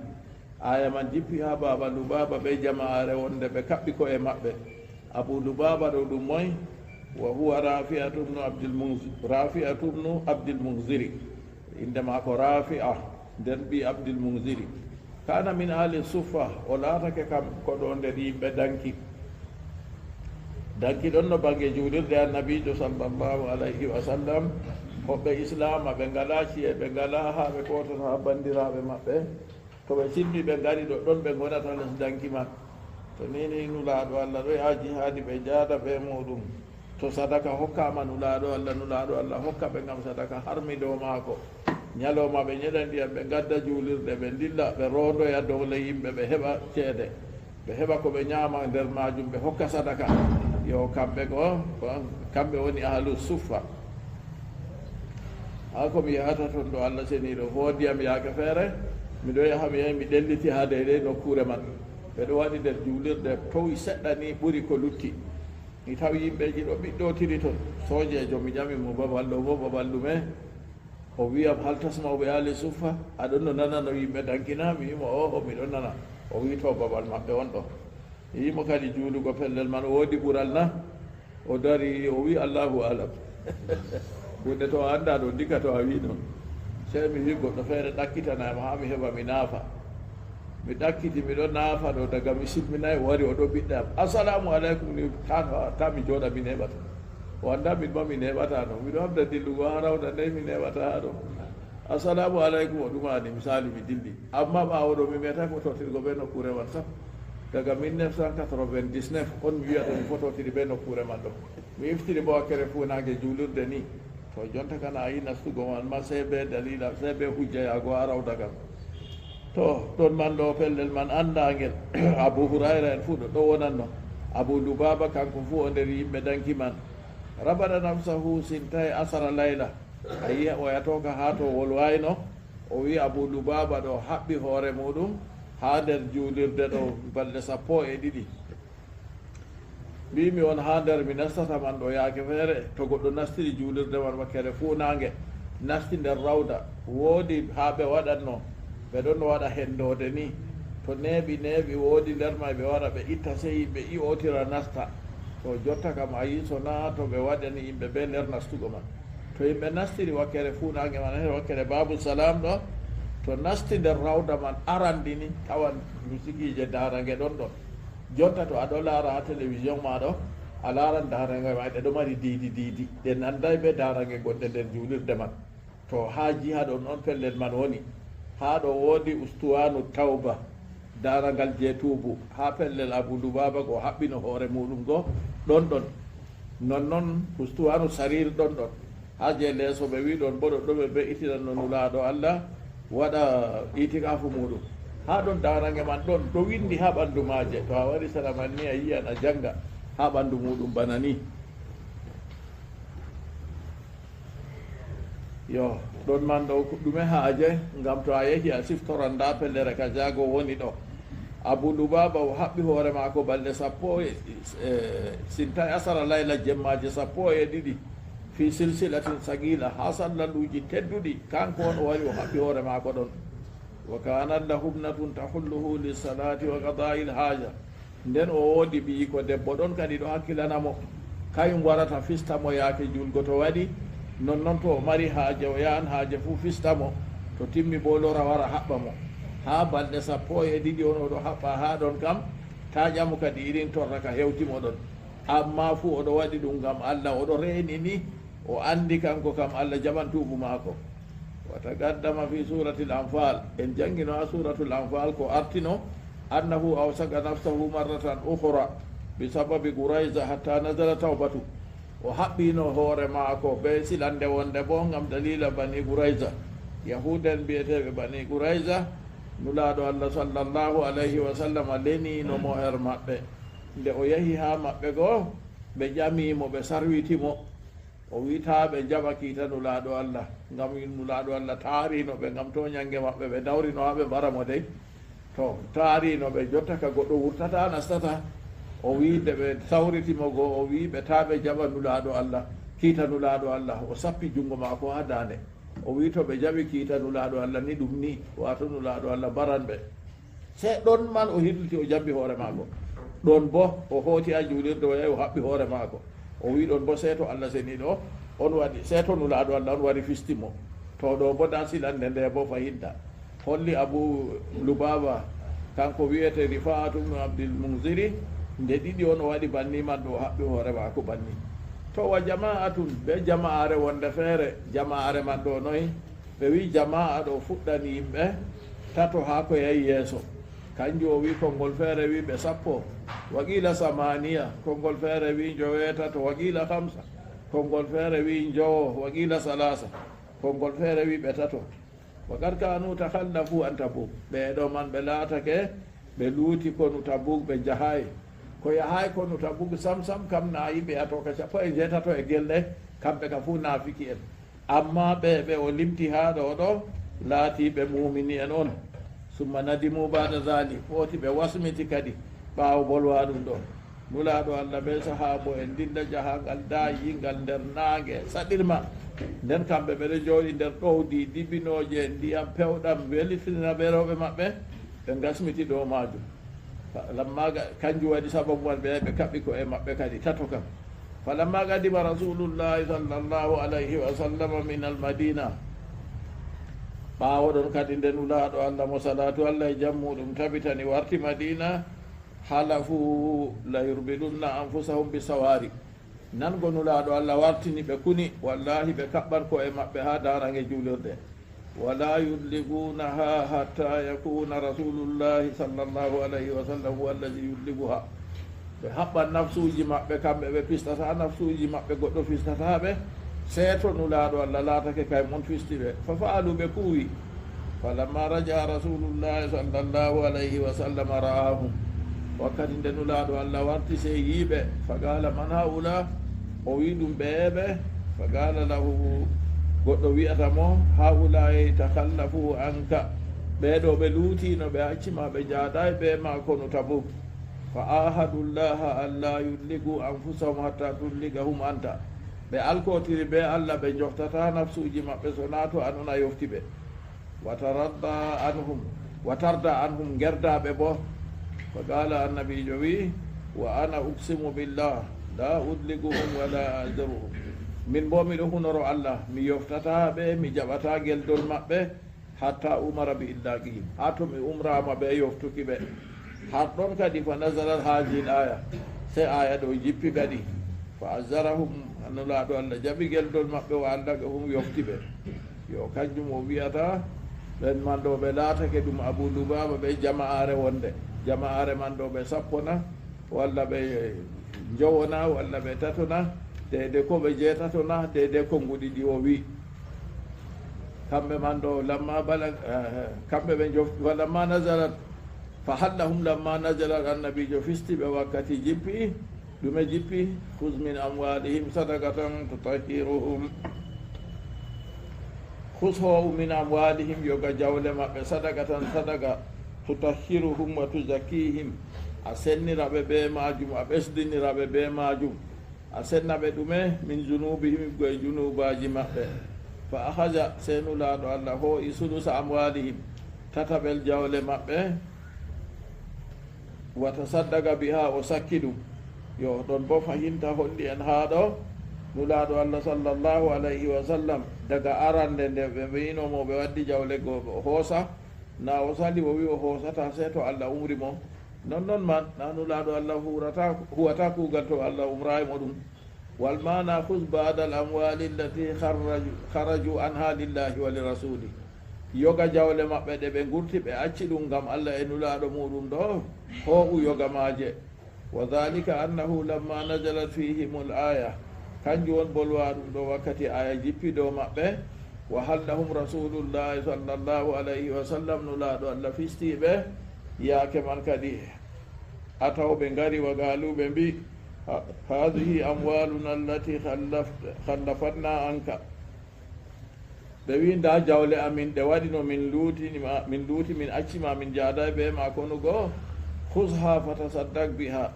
Aaya man jippi haa Baaba Lubaaba be jama'aare wonde ɓe kaɓɓi ko'e maɓɓe. Abu Lubaaba ɗo ɗum moy? Wa huwa Rafi'atu ibnu Abdil Munz-, Rafi'atu ibnu Abdil Munziri. Innde maako Rafi'a, nden ɓii Abdil Munziri. Kana min aali suffa, o laatake kam ko ɗo nder yimɓe danki. Danki ɗon no bannge juulirde Annabiijo sallallahu alayhi wa sallam. Hoɓɓe Islaama, ɓe ngalaa ci'e, ɓe ngalaa haa ɓe kootata banndiraaɓe maɓɓe. To ɓe silmi, ɓe ngari ɗoɗɗon, ɓe ngonata les danki man. To ni ni Nulaaɗo Allah ɗo yaa jihaadi, ɓe jaada be muuɗum. To sadaka hokkaama Nulaaɗo Allah, Nulaaɗo Allah hokka ɓe ngam sadaka harmi dow maako. Nyalooma ɓe nyeɗa ndiyam, ɓe ngadda juulirde, ɓe ndilla, ɓe roondoya doole yimɓe, ɓe heɓa ceede. Ɓe heɓa ko ɓe nyaama nder maajum, ɓe hokka sadaka. Yo, kamɓe go, ko kamɓe woni ahlu suffa. Haa ko mi yahata ton ɗo, Allah seniiɗo hoodi yam yaake feere, miɗo yaha, mi yahi, mi ɗelliti haa deydey nokkuure man. Ɓe ɗo waɗi nder juulirde towi seɗɗa ni ɓuri ko lutti. Mi tawi yimɓeeji ɗo ɓiɗɗootiri ton. Soojeejo, mi ƴami mo, "Babal ɗo bo babal ɗume?" O wi'i yam, "Hal tasma'u bi ali suffa? A ɗon no nana no yimɓe dankina?" Mi wi'i mo, "Ooho, miɗon nana." O wi'i, "To, babal maɓɓe on ɗo." Mi wi'i mo, "Kadi juulugo pellel man woodi ɓural na?" O dari, o wi'i, "Allahu alam." Huunde to a anndaa ɗo, ndika to a wi'i non. Sey mi wi'i goɗɗo feere ɗakkitana yam haa mi heɓa mi naafa. Mi ɗakkiti, miɗo naafa ɗo, daga mi silminaay, o wari, o ɗo ɓiɗɗa yam. "Assalaamu aleykum," ni taa, taa mi jooɗa, mi neeɓata. O anndaa min ma mi neeɓata no. Miɗo habda dillugo haa rawda, ndey mi neeɓata haa ɗo. "Assalaamu aleykum," o ɗumani, misali mi dilli. Amma ɓaawo ɗo mi meetaay fotootirgo bee nokkuure man sam. Daga mille neuf cent quatre-vingt-dix-neuf on mi wi'ata mi fotootiri bee nokkuure man ɗo. Mi iftiri bo wakkere fuunaange juulirde ni. To, jonta kana a yi nastugo man ma sey bee daliila, sey bee hujja yaago haa rawda kam. To, ɗon man ɗo pellel man anndaangel. Abu Hurayra en fuu ɗo, ɗo wonanno. Abu Lubaaba kanko fuu o nder yimɓe danki man. Rabada nafsahu sintaay asara layla. A yi'a o yatooka haa to wolwayno. O wi'i Abu Lubaaba ɗo haɓɓi hoore muuɗum haa nder juulirde ɗo balɗe sappo e ɗiɗi. Mbiimi on haa nder mi nastata man ɗo yaake feere, to goɗɗo nastiri juulirde man wakkere fuunaange, nasti nder rawda, woodi haa ɓe waɗatno, ɓe ɗon waɗa henndoode ni. To neeɓi, neeɓi woodi nder may ɓe wara ɓe itta sey ɓe i'otira nasta. To jotta kam a yi so naa to ɓe waɗani yimɓe bee nder nastugo man. To yimɓe nastiri wakkere fuunaange man, he wakkere Baabu Salaam ɗo, to nasti nder rawda man arandi ni, tawan musikiije daarange ɗon ɗon. Jonta to a ɗo laara haa telewisiyon ma ɗo, a laaran daarange ma ɗe ɗo mari diidi diidi. Ɗe nanday bee daarange gonɗe nder juulirde man. To haa jiha ɗon on pellel man woni. Haa ɗo woodi Ustuwaanu Tawba, daarangal jey tuubu, haa pellel Abu Lubaaba go haɓɓino hoore muuɗum go, ɗon ɗon. Nonnon Ustuwaanu Sariir ɗon ɗon. Haa jey leeso ɓe wi'i ɗon bo ɗon ɗo ɓe be'itinanno Nulaaɗo Allah waɗa itikaafu muuɗum. Haa ɗon daarange man ɗon, ɗo winndi haa ɓanndu maaje. To a wari sera man ni a yi'an a jannga haa ɓanndu muuɗum bana ni. Yo, ɗon man ɗo ɗume haaje? Ngam to a yehi a siftoran ndaa pellere ka jaago woni ɗo. Abu Lubaaba o haɓɓi hoore maako balɗe sappo e, e, sintaay asara layla jemmaaje sappo e ɗiɗi. Fi silsilatin sagiila, haa sallalluuji tedduɗi, kanko on o wari o haɓɓi hoore maako ɗon. Wa kaanat lahu ibnatun tahulluhu lissalaati wa qadaa'il haaja. Nden o woodi ɓiyiiko debbo ɗon kadi ɗo hakkilana mo. Kayum warata fista mo yaake juulgo to waɗi. Nonnon to o mari haaje o yahan haaje fuu fista mo. To timmi boo lora wara haɓɓa mo. Haa balɗe sappo e ɗiɗi on o ɗo haɓɓa haa ɗon kam. Taa ƴamu kadi irin torra ka hewti mo ɗon. Amma fuu o ɗo waɗi ɗum ngam Allah, o ɗo reeni ni, o anndi kanko kam Allah jaɓan tuubu maako. Wa taqaddama fi suuratil Anfaal, en janngino haa suuratul Anfaal ko artino, annahu awsaka nafsahu marratan ukhra bi sababi Qurayza hatta nazala tawbatu. O haɓɓino hoore maako bee silande wonde boo ngam daliila Bani Qurayza. Yahuuda en bi'eteeɓe Bani Qurayza, Nulaaɗo Allah sallallahu alayhi wa sallam leniino mo her maɓɓe. Nde o yahi haa maɓɓe go, ɓe ƴami mo, ɓe sarwiti mo. O wi'i taa ɓe njaɓa kiita Nulaaɗo Allah, ngam Nulaaɗo Allah taarino ɓe ngam tooɲannge maɓɓe, ɓe dawrino haa ɓe mbara mo dey. To, taarino ɓe, jotta ka goɗɗo wurtataa, nastataa. O wi'i nde ɓe sawriti mo go, o wi'i ɓe taa ɓe njaɓa Nulaaɗo Allah, kiita Nulaaɗo Allah. O sappi junngo maako haa daande. O wi'i to ɓe njaɓi kiita Nulaaɗo Allah ni ɗum ni, waato Nulaaɗo Allah mbaran ɓe. Sey ɗon man o hirliti, o jambi hoore maako. Ɗon boo o hooti haa juulirde, o yahi o haɓɓi hoore maako. O wi'i ɗon boo sey to Allah seniiɗo on waɗi, sey to Nulaaɗo Allah on wari fisti mo. To ɗo boo ndaa silande nde boo fahinta. Holli Abu Lubaaba, kanko wi'ete Rifa'atu ibnu Abdil Munziri, nde ɗiɗi on o waɗi banni man ɗo, o haɓɓi hoore maako banni. To wa jama'atun, bee jama'aare wonde feere, jama'aare man ɗo noy? Ɓe wi'i jama'a ɗo fuɗɗani yimɓe tato haa ko yahi yeeso. Kanjum o wi'i konngol feere wi'i ɓe sappo, wa qiila samaaniya, konngol feere wi'i njoweetato, wa qiila hamsa, konngol feere wi'i njowo, wa qiila salaasa, konngol feere wi'i ɓe tato. Wa qad kaanu takhallafu an Tabuuk. Ɓee ɗo man ɓe laatake ɓe luuti konu Tabuuk, ɓe njahaay. Ko yahaay konu Tabuuk sam sam kam na yimɓe yatooka cappo e njeetato e gelɗe, kamɓe kam fuu naafiki'en. Amma ɓe, ɓe o limti haa ɗo ɗo, laatiiɓe muumini en on. Summa nadimu ba'da zalik, footi ɓe wasmiti kadi ɓaawo bolwa ɗum ɗo. Nulaaɗo Allah bee sahaabo en ndilla jahangal daayiingal nder naange saɗirma. Nden kamɓe ɓe ɗo jooɗi nder ɗowdi dibinooje, ndiyam pewɗam welitina ɓe rewɓe maɓɓe, ɓe ngasmiti dow maajum. Falamma ga-, kanjum waɗi sababu man ɓe, ɓe kaɓɓi ko'e maɓɓe kadi tato kam. Falamma qadima Rasulullahi sallallahu alayhi wa sallam min al-Madina. Ɓaawo ɗon kadi nde Nulaaɗo Allah mo salaatu Allah e jam muuɗum tabitani warti Madina, halafu la yurbidunna anfusahum bisawari. Nango Nulaaɗo Allah wartini ɓe kuni, wallahi ɓe kaɓɓan ko'e maɓɓe haa daarange juulirde. Wala yudligunaha hatta yakuna Rasulullahi sallallahu alayhi wa sallam huwa alladhi yudliguha. Ɓe haɓɓan nafsuuji maɓɓe, kamɓe ɓe pistata nafsuuji maɓɓe, goɗɗo fistataa ɓe, sey to Nulaaɗo Allah laatake kay mon fisti ɓe. Fa fa'alu, ɓe kuuwi. Falamma raja'a Rasulullahi sallallahu alayhi wa sallam ra'ahum. Wakkati nde Nulaaɗo Allah warti, sey yi'i ɓe. Fa qala, "Man ha'ula?" O wi'i ɗum, "Ɓeye ɓe?" Fa qala lahu, goɗɗo wi'ata mo, "Ha'ula'i takhallafu anka." Ɓee ɗo ɓe luutiino, ɓe acci ma, ɓe njaadaay bee ma konu Tabuk. Fa ahadullaha alla yudligu anfusahum hatta tudligahum anta. Ɓe alkotiri bee Allah, ɓe njoftataa nafsuuji maɓɓe, sonaa to an on a yofti ɓe. Wa taradda anhum, wa tarda anhum, ngerda ɓe boo. Fa qala, annabiijo wi'i, "Wa ana uqsimu billah, la udliguhum wa la aziruhum." Min boo miɗo hunoro Allah, mi yoftataa ɓe, mi jaɓataa geldol maɓɓe, hatta umara bi idlaqihim, haa to mi umraama bee yoftuki ɓe. Har ɗon kadi, fa nazalat haazihil aaya, sey aaya ɗo jippi kadi. Fa azarahum, Nulaaɗo Allah jaɓi geldol maɓɓe, wa adlaqahum, yofti ɓe. Yo kanjum o wi'ata, ɓen man ɗo ɓe laatake ɗum Abu Lubaaba bee jama'aare wonde. Jama'aare man ɗo ɓe sappo na, walla ɓe njowo na, walla ɓe tato na, deydey ko ɓe jeetato na, deydey konnguɗi ɗi o wi'i. Kamɓe man ɗo, lamma bala-, eh, kamɓe ɓe njof-, wa lamma nazalat, fa hallahum lamma nazalat, annabiijo fisti ɓe wakkati jippi. Ɗume jippi? "Khuz min amwalihim sadaqatan tutahhiruhum." "Khuz, hoo'u min amwalihim, yoga jawle maɓɓe, sadaqatan, sadaqa, tutahhiruhum wa tuzakkihim." A sennira ɓe bee maajum, a ɓesdinira ɓe bee maajum. A senna ɓe ɗume? "Min zunubihim," iɓgo e junuubaaji maɓɓe. Fa akhaza, sey Nulaaɗo Allah hoo'i sulusa amwalihim, tataɓel jawle maɓɓe, wa tasaddaqa biha, o sakki ɗum. Yo, ɗon boo fahinta holli en haa ɗo, Nulaaɗo Allah sallallahu alayhi wa sallam, daga arande nde ɓe wi'no mo ɓe waddi jawle go, o hoosa, na o sali o wi'i o hoosata sey to Allah umri mo. Non non man, na Nulaaɗo Allah huurata, huwata kuugal to Allah umraay mo ɗum. Wal maana, "Khuz ba'dal amwali allati kharraju, kharaju anha lillahi wa li rasuli." Yoga jawle maɓɓe ɗe ɓe ngurti, ɓe acci ɗum ngam Allah e Nulaaɗo muuɗum ɗo, hoo'u yoga maaje. Wa dhalika annahu lamma nazalat fihimul aya, kanjum won bolwa ɗum ɗo wakkati aya jippi dow maɓɓe, wa hallahum Rasulullahi sallallahu alayhi wa sallam, Nulaaɗo Allah fisti ɓe, yaake man kadi ataw ɓe ngari, wa qaalu, ɓe mbi'i, "Ha-, hadhihi amwaluna allati khallaf-, khallafatna anka." Ɓe wi'i, "Ndaa jawle amin ɗe waɗino min luutini ma, min luuti, min acci ma, min njaadaay bee ma konu go. Khuzha fatasaddaq biha.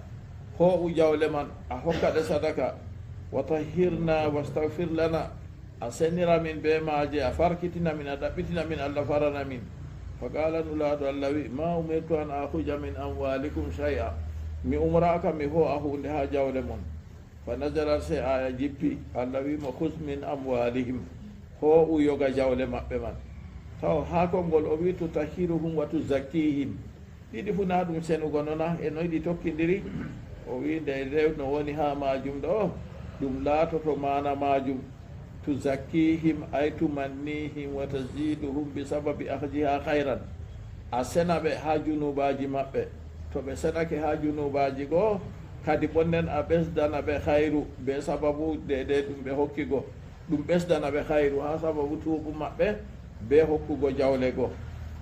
Hoo'u jawle man, a hokka ɗe sadaka. Wa tahhirna wastaghfir lana. A senira min bee maaje, a farkitina min, a ɗaɓɓitina min, Allah farana min." Fa qala, Nulaaɗo Allah wi'i, "Ma umirtu an akhuja min amwalikum shay'a." Mi umraaka mi hoo'a huunde haa jawle mon. Fa nazalat, sey aya jippi, Allah wi'i mo, "Khuz min amwalihim." Hoo'u yoga jawle maɓɓe man. Taw haa konngol o wi'i, "Tutahhiruhum wa tuzakkihim." Ɗiɗi fuu na ɗum senugo non na, e noy ɗi tokkindiri? O wi'i, "Nde rew no woni haa maajum ɗo, ɗum laatoto maana maajum, tuzakkihim ay tumannihim wa taziduhum bi sababi akhziha khayran." A sena ɓe haa junuubaaji maɓɓe. To ɓe senake haa junuubaaji go, kadi ɓonnen a ɓesdana ɓe khayru, be sababu deydey ɗum ɓe hokki go. Ɗum ɓesdana ɓe khayru haa sababu tuubu maɓɓe bee hokkugo jawle go.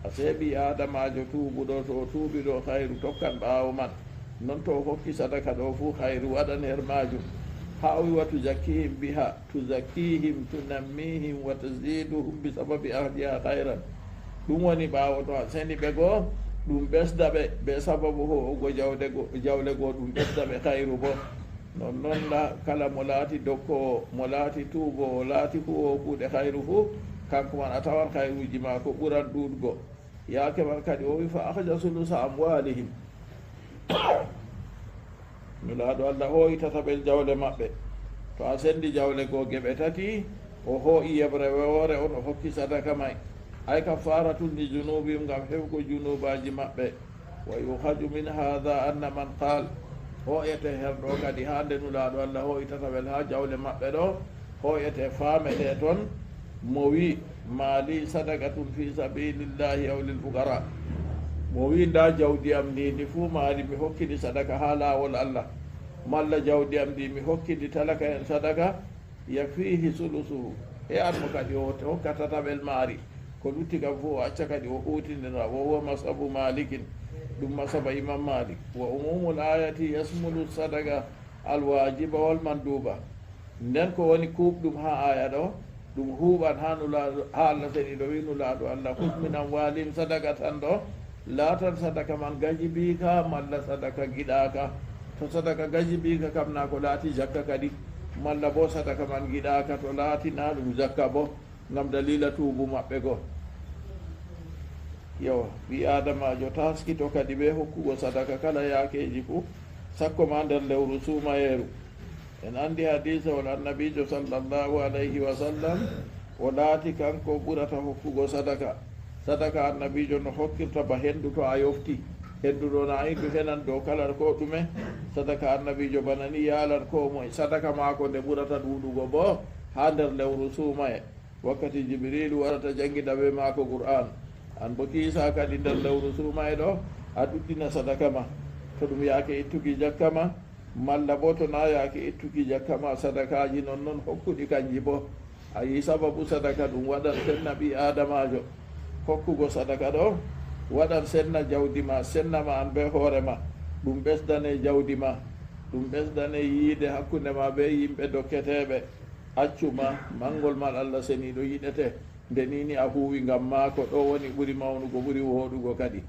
Asee ɓii Aadamaajo tuubuɗo, to o tuubi ɗo, khayru tokkan ɓaawo man. Non to o hokki sadaka ɗo fuu, khayru waɗan her maajum. Haa o wi, "Wa tuzakkihim biha, tuzakkihim, tunammihim, wa taziduhum bi sababi ahdiha khairan." Ɗum woni ɓaawo to a seni ɓe goo, ɗum ɓesda ɓe, be sababu ho'ugo jawde go-, jawle goo, ɗum ɓesda ɓe khairu bo. Non non la, kala mo laati dokkoowo, mo laati tuuboowo, laati huwoowo kuuɗe khairu fuu, kanko man a tawan khairuuji maako ɓuran ɗuuɗgo. Yaake man kadi o wi, "Fa akhadha sulusa amwalihim." Nulaaɗo Allah hoo'i tataɓel jawle maɓɓe. To a sendi jawle goo geɓe tati, o hoo'i yeɓre woore on, o hokki sadaka may. Ay kaffaratun li junubihim, ngam heɓugo junuubaaji maɓɓe. Wa yukhadhu min hadha anna man qal, hoo'ete her ɗo kadi, haa nde Nulaaɗo Allah hoo'i tataɓel haa jawle maɓɓe ɗo, hoo'ete, faamete ton, mo wi, "Mali sadaqatun fi sabilillahi aw lil fuqara." Mo wi, "Nda jawdi am ndi, ndi fuu maari mi hokki ndi sadaka haa laawol Allah." Malla, "Jawdi am ndi mi hokki ndi talaka en sadaka." Yakfihi sulusuhu. E an mo kadi o hokka tataɓel maari. Ko lutti kam fuu o acca kadi o huutindira. Wa huwa mashabu Malikin. Ɗum masaba Imam Malik. Wa umumul ayati yasmulu sadaqa al wajiba wal manduba. Nden ko woni kuuɓɗum haa aaya ɗo, ɗum huuɓan haa Nulaaɗo, haa Allah seniiɗo wi Nulaaɗo Allah, "Khudh min amwalihim sadaqatan" ɗo, laatan sadaka man gajibiika malla sadaka giɗaaka. To sadaka gajibiika kam, naa ko laati jakka kadi, malla boo sadaka man giɗaaka to laati naa ɗum jakka boo, ngam daliila tuubu maɓɓe go. Yo, ɓii Aadamaajo, taaskito kadi bee hokkugo sadaka kala yaakeeji fuu, sakko maa nder lewru suumayeeru. En anndi hadiisawol Annabiijo sallallahu alayhi wa sallam, o laati kanko ɓurata hokkugo sadaka. Sadaka Annabiijo no hokkirta ba henndu to a yofti. Henndu ɗo na hindu henan dow kala koo ɗume. Sadaka Annabiijo bana ni yaalan koo moy. Sadaka maako nde ɓurata ɗuuɗugo boo haa nder lewru suumaye. Wakkati Jibriilu warata janngina bee maako Qur'aan. An bo kiisa kadi nder lewru suumaye ɗo, a ɗuɗɗina sadaka ma. To ɗum yaake ittuki jakka ma, malla boo to naa yaake ittuki jakka ma, sadakaaji non non hokkuɗi kanji boo. A yi'i sababu sadaka ɗum waɗan senna ɓii Aadamaajo. Hokkugo sadaka ɗo waɗan senna jawdi ma, senna ma an bee hoore ma. Ɗum ɓesdane jawdi ma. Ɗum ɓesdane yiide hakkunde ma bee yimɓe dokketeeɓe. Accu ma, manngol mal Allah seniiɗo yiɗete. Nde nii ni a huuwi ngam maako, ɗo woni ɓuri mawnugo, ɓuri wooɗugo kadi.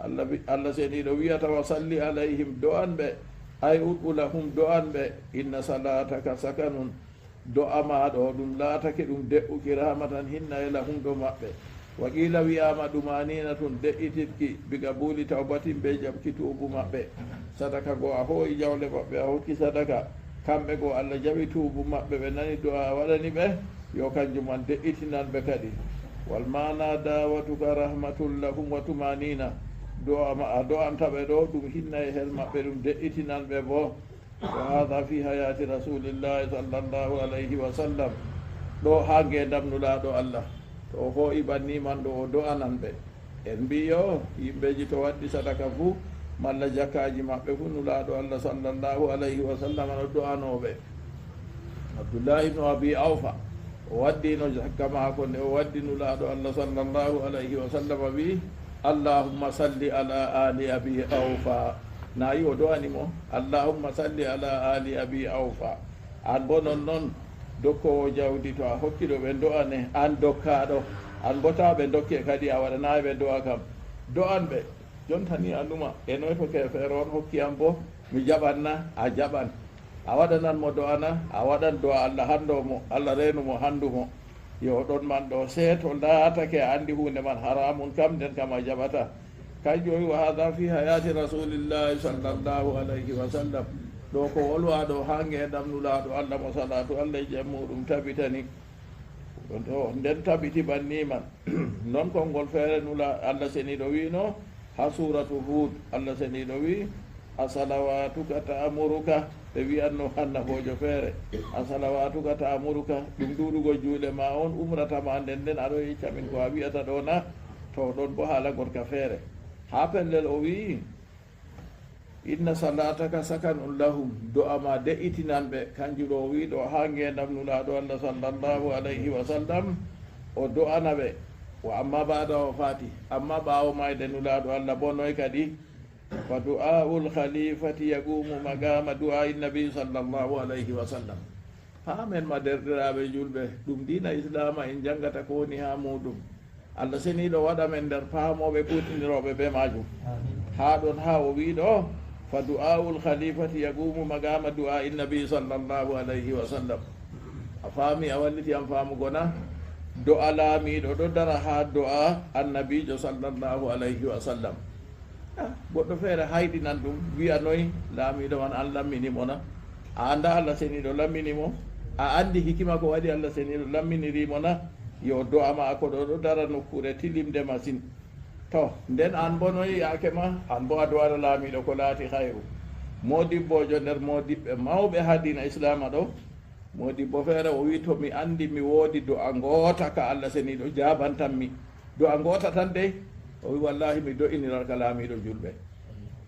Allah wi-, Allah seniiɗo wi'ata, "Wa salli alayhim, do'an ɓe, ay ud'u lahum, do'an ɓe, inna salataka sakanun." Do'a ma ɗo ɗum laatake ɗum de'uki rahmatan, hinnaye lahum, ɗo maɓɓe. Wa qiila wi'aama ɗumaaniinatun, de'itirki, bi qabuuli tawbatin, bee jaɓki tuubu maɓɓe. Sadaka go a hoo'i jawle maɓɓe, a hokki sadaka. Kamɓe go Allah jaɓi tuubu maɓɓe, ɓe nani do'a a waɗani ɓe, yo kanjum man de'itinan ɓe kadi. Wal maana da'watuka rahmatun lahum wa tumaaniina. Do'a ma a do'anta ɓe ɗo, ɗum hinnaye her maɓɓe, ɗum de'itinan ɓe boo. Wa haadha fi hayaati Rasuulillaahi sallallaahu alayhi wa sallam. Ɗo haa ngeendam Nulaaɗo Allah. To o hoo'i banni man ɗo, o do'anan ɓe. En mbi'i yo, yimɓeeji to waddi sadaka fuu, malla jakkaaji maɓɓe fuu, Nulaaɗo Allah sallallaahu alayhi wa sallam no do'anoo ɓe. Abdullaahi ibnu Abi Awfa, o waddino jakka maako nde o waddi Nulaaɗo Allah sallallaahu alayhi wa sallam wi'i, "Allahumma salli ala ali Abi Awfa." Nayi o do'ani mo, "Allahumma salli ala ali Abi Awfa." An bo non non, dokkoowo jawdi, to a hokki ɗo ɓe do'ane, an dokkaaɗo, an bo taa ɓe dokke kadi, a waɗanaay ɓe do'a kam. Do'an ɓe, jonta ni a numa, e noy to keefeero on hokki am bo, mi jaɓan na? A jaɓan. A waɗanan mo do'a na? A waɗan do'a Allah hanndo mo, Allah reenu mo, hanndu mo. Yo ɗon man ɗo, sey to laatake a anndi huunde man haraamun kam, nden kam a jaɓataa. Kanjum o wi, "Wa haadha fi hayaati Rasuulillaahi sallallaahu alayhi wa sallam." Ɗo ko wolwa ɗo haa ngeendam Nulaaɗo Allah mo salaatu Allah e jam muuɗum tabitani. Ɗon ɗo, nden tabiti banni man. Non konngol feere Nula-, Allah seniiɗo wi'no, haa suuratu Huud, Allah seniiɗo wi'i, "A salawaatuka ta'muruka," ɓe wi'anno annaboojo feere, "A salawaatuka ta'muruka," ɗum ɗuuɗugol juuɗe ma on umrata ma, nden nden aɗo yecca min ko a wi'ata ɗo na? To ɗon bo haala gorka feere. Haa pellel o wi'i, "Inna salataka sakanun lahum," do'a ma de'itinan ɓe. Kanjum ɗo o wi'i ɗo haa ngeendam Nulaaɗo Allah sallallaahu alayhi wa sallam, o do'ana ɓe. Wa amma ba'da wafaati, amma ɓaawo mayde Nulaaɗo Allah bo noy kadi? فدعاء الخليفة يقوم مقام دعاء النبي صلى الله عليه وسلم. Paamen ma, derɗiraaɓe juulɓe, ɗum diina Islaama en janngata ko woni haa muuɗum. Allah seniiɗo waɗa men nder paamooɓe kuutinirooɓe bee maajum. Haa ɗon haa o wi'i ɗo, فدعاء الخليفة يقوم مقام دعاء النبي صلى الله عليه وسلم. A faami, a walliti am faamugo na? Do'a laamiiɗo ɗo dara haa do'a annabiijo sallallahu alayhi wa sallam. Ah, goɗɗo feere hayɗinan ɗum, wi'a noy laamiiɗo man an lammini mo na? A annda Allah seniiɗo lammini mo? A anndi hikima ko waɗi Allah seniiɗo lamminiri mo na? Yo do'a maako ɗo ɗo dara nokkuure tilimnde masin. To, nden an bo noy yaake ma? An bo a do'ana laamiiɗo ko laati hayru. Moodibboojo nder moodibɓe mawɓe haa diina Islaama ɗo, moodibbo feere o wi'i, to mi anndi mi woodi do'a ngoota ka Allah seniiɗo jaabantammi. Do'a ngoota tan dey? O wi'i, wallaahi mi do'iniran ka laamiiɗo juulɓe.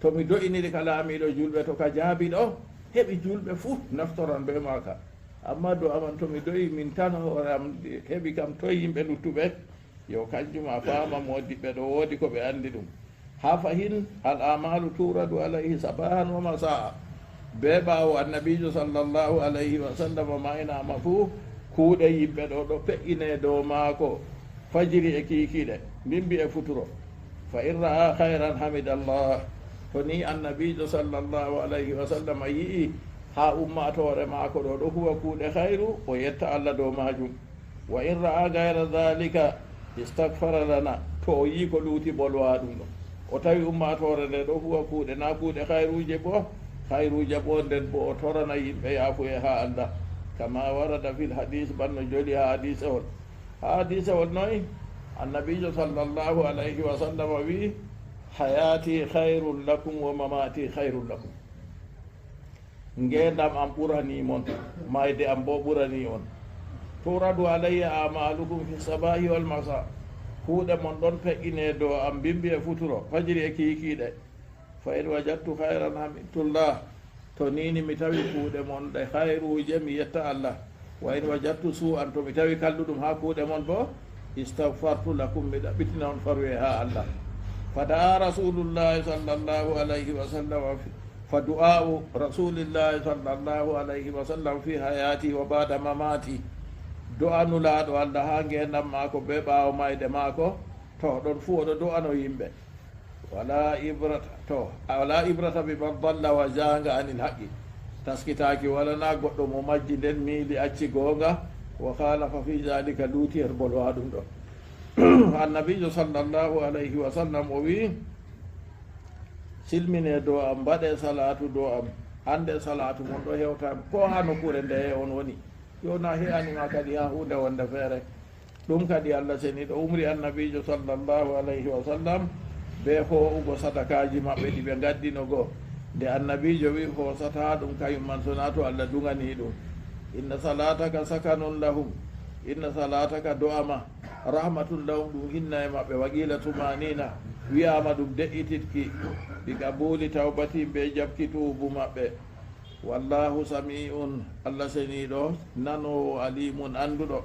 To mi do'iniri ka laamiiɗo juulɓe, to ka jaabi ɗo, heɓi juulɓe fuu naftoran bee maaka. Ammaa do'a man to mi do'i min tan hoore am heɓi kam, toy yimɓe luttuɓe? Yo kanjum a faama, moodiɓɓe ɗo woodi ko ɓe anndi ɗum. Haa fahin, al-amalu turadu alayhi sabahan wa masa'a. Bee ɓaawo annabiijo sallallahu alayhi wa sallam maaynaama fuu, kuuɗe yimɓe ɗo ɗo pe'ine dow maako, fajiri e kiikiiɗe, mbimbi e futuro. Fa in ra'a khayran hamidallah. To ni annabiijo sallallahu alayhi wa sallam yi'i haa ummaatoore maako ɗo ɗo huwa kuuɗe khayru, o yetta Allah dow maajum. Wa in ra'a gayra dhalika istagfara lana. To o yi'i ko luuti bolwa ɗum ɗo, o tawi ummaatoore nde ɗo huwa kuuɗe na kuuɗe khayruuje bo, khayruuje bo, nden bo o torana yimɓe yaafuye haa Allah. Kama warada fil hadis, banno joli haa hadisewol. Haa hadisewol noy? Annabiijo sallallahu alayhi wa sallam wi'i, hayati khayrun lakum wa mamati khayrun lakum. Ngeendam am ɓuranii mon, maayde am boo ɓuranii on. Turadu alayya amalukum fi sabahi wal masa. Kuuɗe mon ɗon pe'ine dow am mbimbi e futuro, fajiri e kiikiiɗe. Fa in wajadtu khayran hamidtullah. To niini mi tawi kuuɗe mon ɗe khayruuje, mi yetta Allah. Wa in wajadtu su'an, to mi tawi kalluɗum haa kuuɗe mon boo, istagfartu lakum, mi ɗaɓɓitina on faruye haa Allah. Fa da'a rasulullahi sallallahu alayhi wa sallam fi, fa du'a'u rasulillahi sallallahu alayhi wa sallam fi hayati wa ba'da mamati. Do'a Nulaaɗo Allah haa ngeendam maako bee ɓaawo maayde maako, to ɗon fuu o ɗo do'ano yimɓe. Wala ibrata, to, wala ibrata biman dalla wa zanga anil haqqi. Taskitaaki walanaa goɗɗo mo majji nden miili acci goonga, wa khalafa fi zalika, luuti her bolwa ɗum ɗo. Annabiijo sallallahu alayhi wa sallam o wi'i, silmine dow am, mbaɗe salaatu dow am, annde salaatu mon ɗo hewta ko haa nokkuure ndeye on woni. Yo na he'ani ma kadi haa huunde wonde feere. Ɗum kadi Allah seniiɗo umri annabiijo sallallahu alayhi wa sallam bee hoo'ugo sadakaaji maɓɓe ɗi ɓe ngaddino go. Nde annabiijo wi'i hoosataa ɗum kayum man, sonaa to Allah duŋanii ɗum. Inna salataka sakanun lahum. Inna salataka, do'a ma, rahmatun lahum, ɗum hinna e maɓɓe, wa qila tumanina, wi'aama ɗum de'ititki, bi qabuli tawbatihim, bee jaɓki tuubu maɓɓe. Wallahu sami'un, Allah seniiɗo nanoowo, alimun, annduɗo.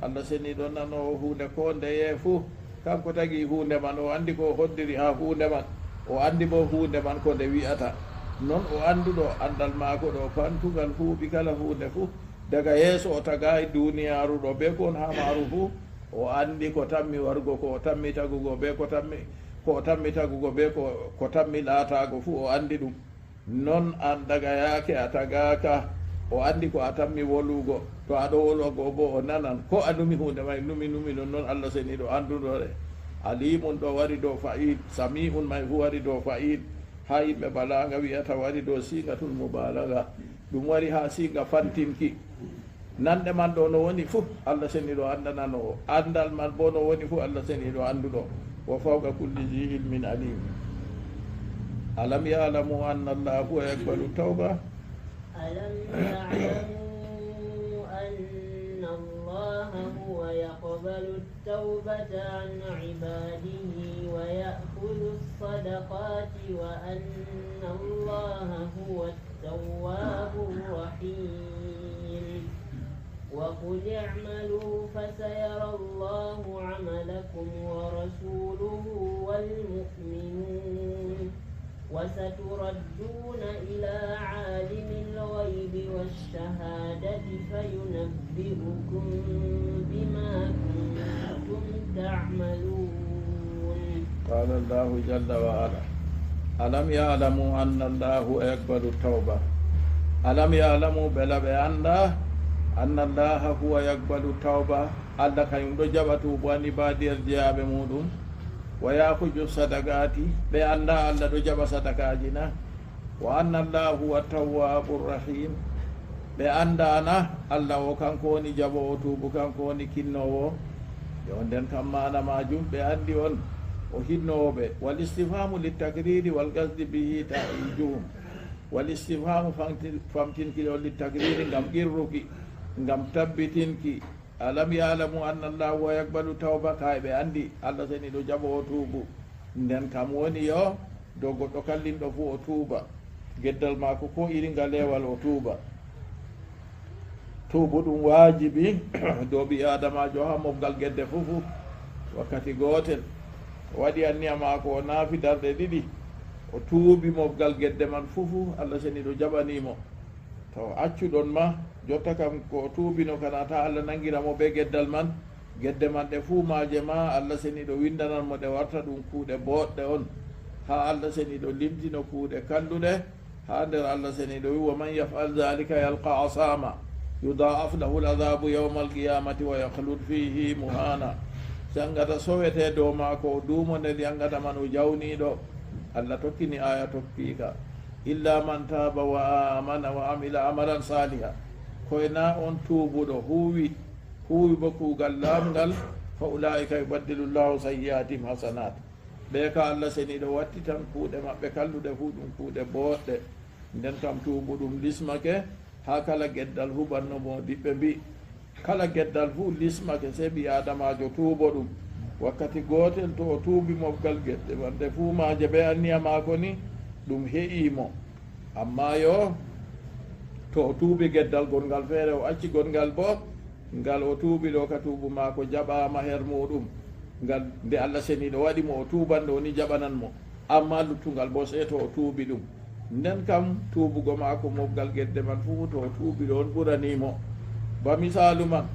Allah seniiɗo nanoowo huunde koo ndeye fuu. Kanko tagi huunde man, o anndi ko o hoddiri haa huunde man. O anndi boo huunde man ko nde wi'ata. Non o annduɗo anndal maako ɗo, fantugal huuɓi kala huunde fuu. Daga yeeso o tagaay duniyaaru ɗo bee ko won haa maaru fuu. O anndi ko tammi warugo, ko o tammi tagugo bee ko tammi, ko o tammi tagugo bee ko, ko tammi laataago fuu, o anndi ɗum. Non an daga yaake a tagaaka, o anndi ko a tammi wolugo. To a ɗo wolwa go boo, o nanan. Ko a numi huunde may, numi, numi, non, non Allah seniiɗo annduɗore. Alimun ɗo wari dow fa'il, sami'un may fuu wari dow fa'il. Haa yimɓe balaga wi'ata wari dow sigatul mubalaga. Ɗum wari haa siga fantinki. Nanɗe man ɗo no woni fuu, Allah seniiɗo anndanano o. Anndal man boo no woni fuu, Allah seniiɗo annduɗo. Wa fawqa kulli zi ilmin alim. Alam ya'lamu anna Allah huwa yaqbalu tawba. ألم يعلموا أن الله هو يقبل التوبة عن عباده ويأخذ الصدقات وأن الله هو التواب الرحيم. وقل اعملوا فسيرى الله عملكم ورسوله والمؤمنون. وستردون إلى عالم الغيب والشهادة فينبئكم بما كنتم تعملون. قال الله جل وعلا: ألم يعلموا أن الله يقبل التوبة. ألم يعلموا، bela ɓe annda, أن الله هو يقبل التوبة, Allah kañum ɗo jaɓa tuubu عن عباده, jeyaaɓe muuɗum, ويأخذ الصدقات, ɓe annda Allah ɗo jaɓa sadakaaji na, وأن الله هو التواب الرحيم, ɓe anndaana Allah o kanko woni jaɓoowo tuubu, kanko woni kinnoowo. Yo nden kam maana maajum ɓe anndi on o hinnoowo ɓe. والاستفهام للتقرير والقصد به تأييدهم. والاستفهام famtin-, famtinkiri on للتقرير ngam qirruki, ngam tabbitinki. ألم يعلموا أن الله هو يقبل التوبة, kay ɓe anndi Allah seniiɗo jaɓoowo tuubu. Nden kam woni yo dow goɗɗo kallinɗo fuu o tuuba, geddal maako koo iri ngaleewal o tuuba. Tuubu ɗum waajibi dow ɓii aadamaajo haa mofgal gedde fuu fuu wakkati gootel. O waɗi anniya maako o naafi darɗe ɗiɗi, o tuubi mofgal gedde man fuu fuu, Allah seniiɗo jaɓanii mo. To accuɗon ma, jotta kam ko o tuubino kana, taa Allah nangira mo bee geddal man. Gedde man ɗe fuu maaje ma, Allah seniiɗo winndanan mo ɗe warta ɗum kuuɗe booɗɗe on, haa Allah seniiɗo limtino kuuɗe kalluɗe. Haa nder Allah seniiɗo wi'i: ومن يفعل ذلك يلق أثاما يضاعف له العذاب يوم القيامة ويخلد فيه مهانا. Sangata sowete dow maako, o duumo nder yangata man o jawniiɗo. Allah tokkini aaya tokkiika: إلا من تاب وآمن وعمل عملا صالحا. Koy na on tuubuɗo, huuwi, huuwi bo kuugal laaɓngal, فأولئك يبدل الله سيئاتهم حسنات. Ɓe ka Allah seniiɗo wattitan kuuɗe maɓɓe kalluɗe fuu ɗum kuuɗe booɗɗe. Nden kam tuubu ɗum lismake haa kala geddal huɓanno mo diɓɓe mbi'. Kala geddal fuu lismake, sey ɓii aadamaajo tuubo ɗum wakkati gootel. To o tuubi mofgal gedde man ɗe fuu maaje bee anniya maako ni, ɗum he'ii mo. Ammaa yo to o tuubi geddal gonngal feere, o acci gonngal boo, ngal o tuubi ɗo ka tuubu maako jaɓaama her muuɗum, ngal nde Allah seniiɗo waɗi mo o tuuban ɗo ni jaɓanan mo. Ammaa luttungal boo, sey to o tuubi ɗum. Nden kam, tuubugo maako mofgal gedde man fuu, to o tuubi ɗo, on ɓuranii mo. Ba misaalu man,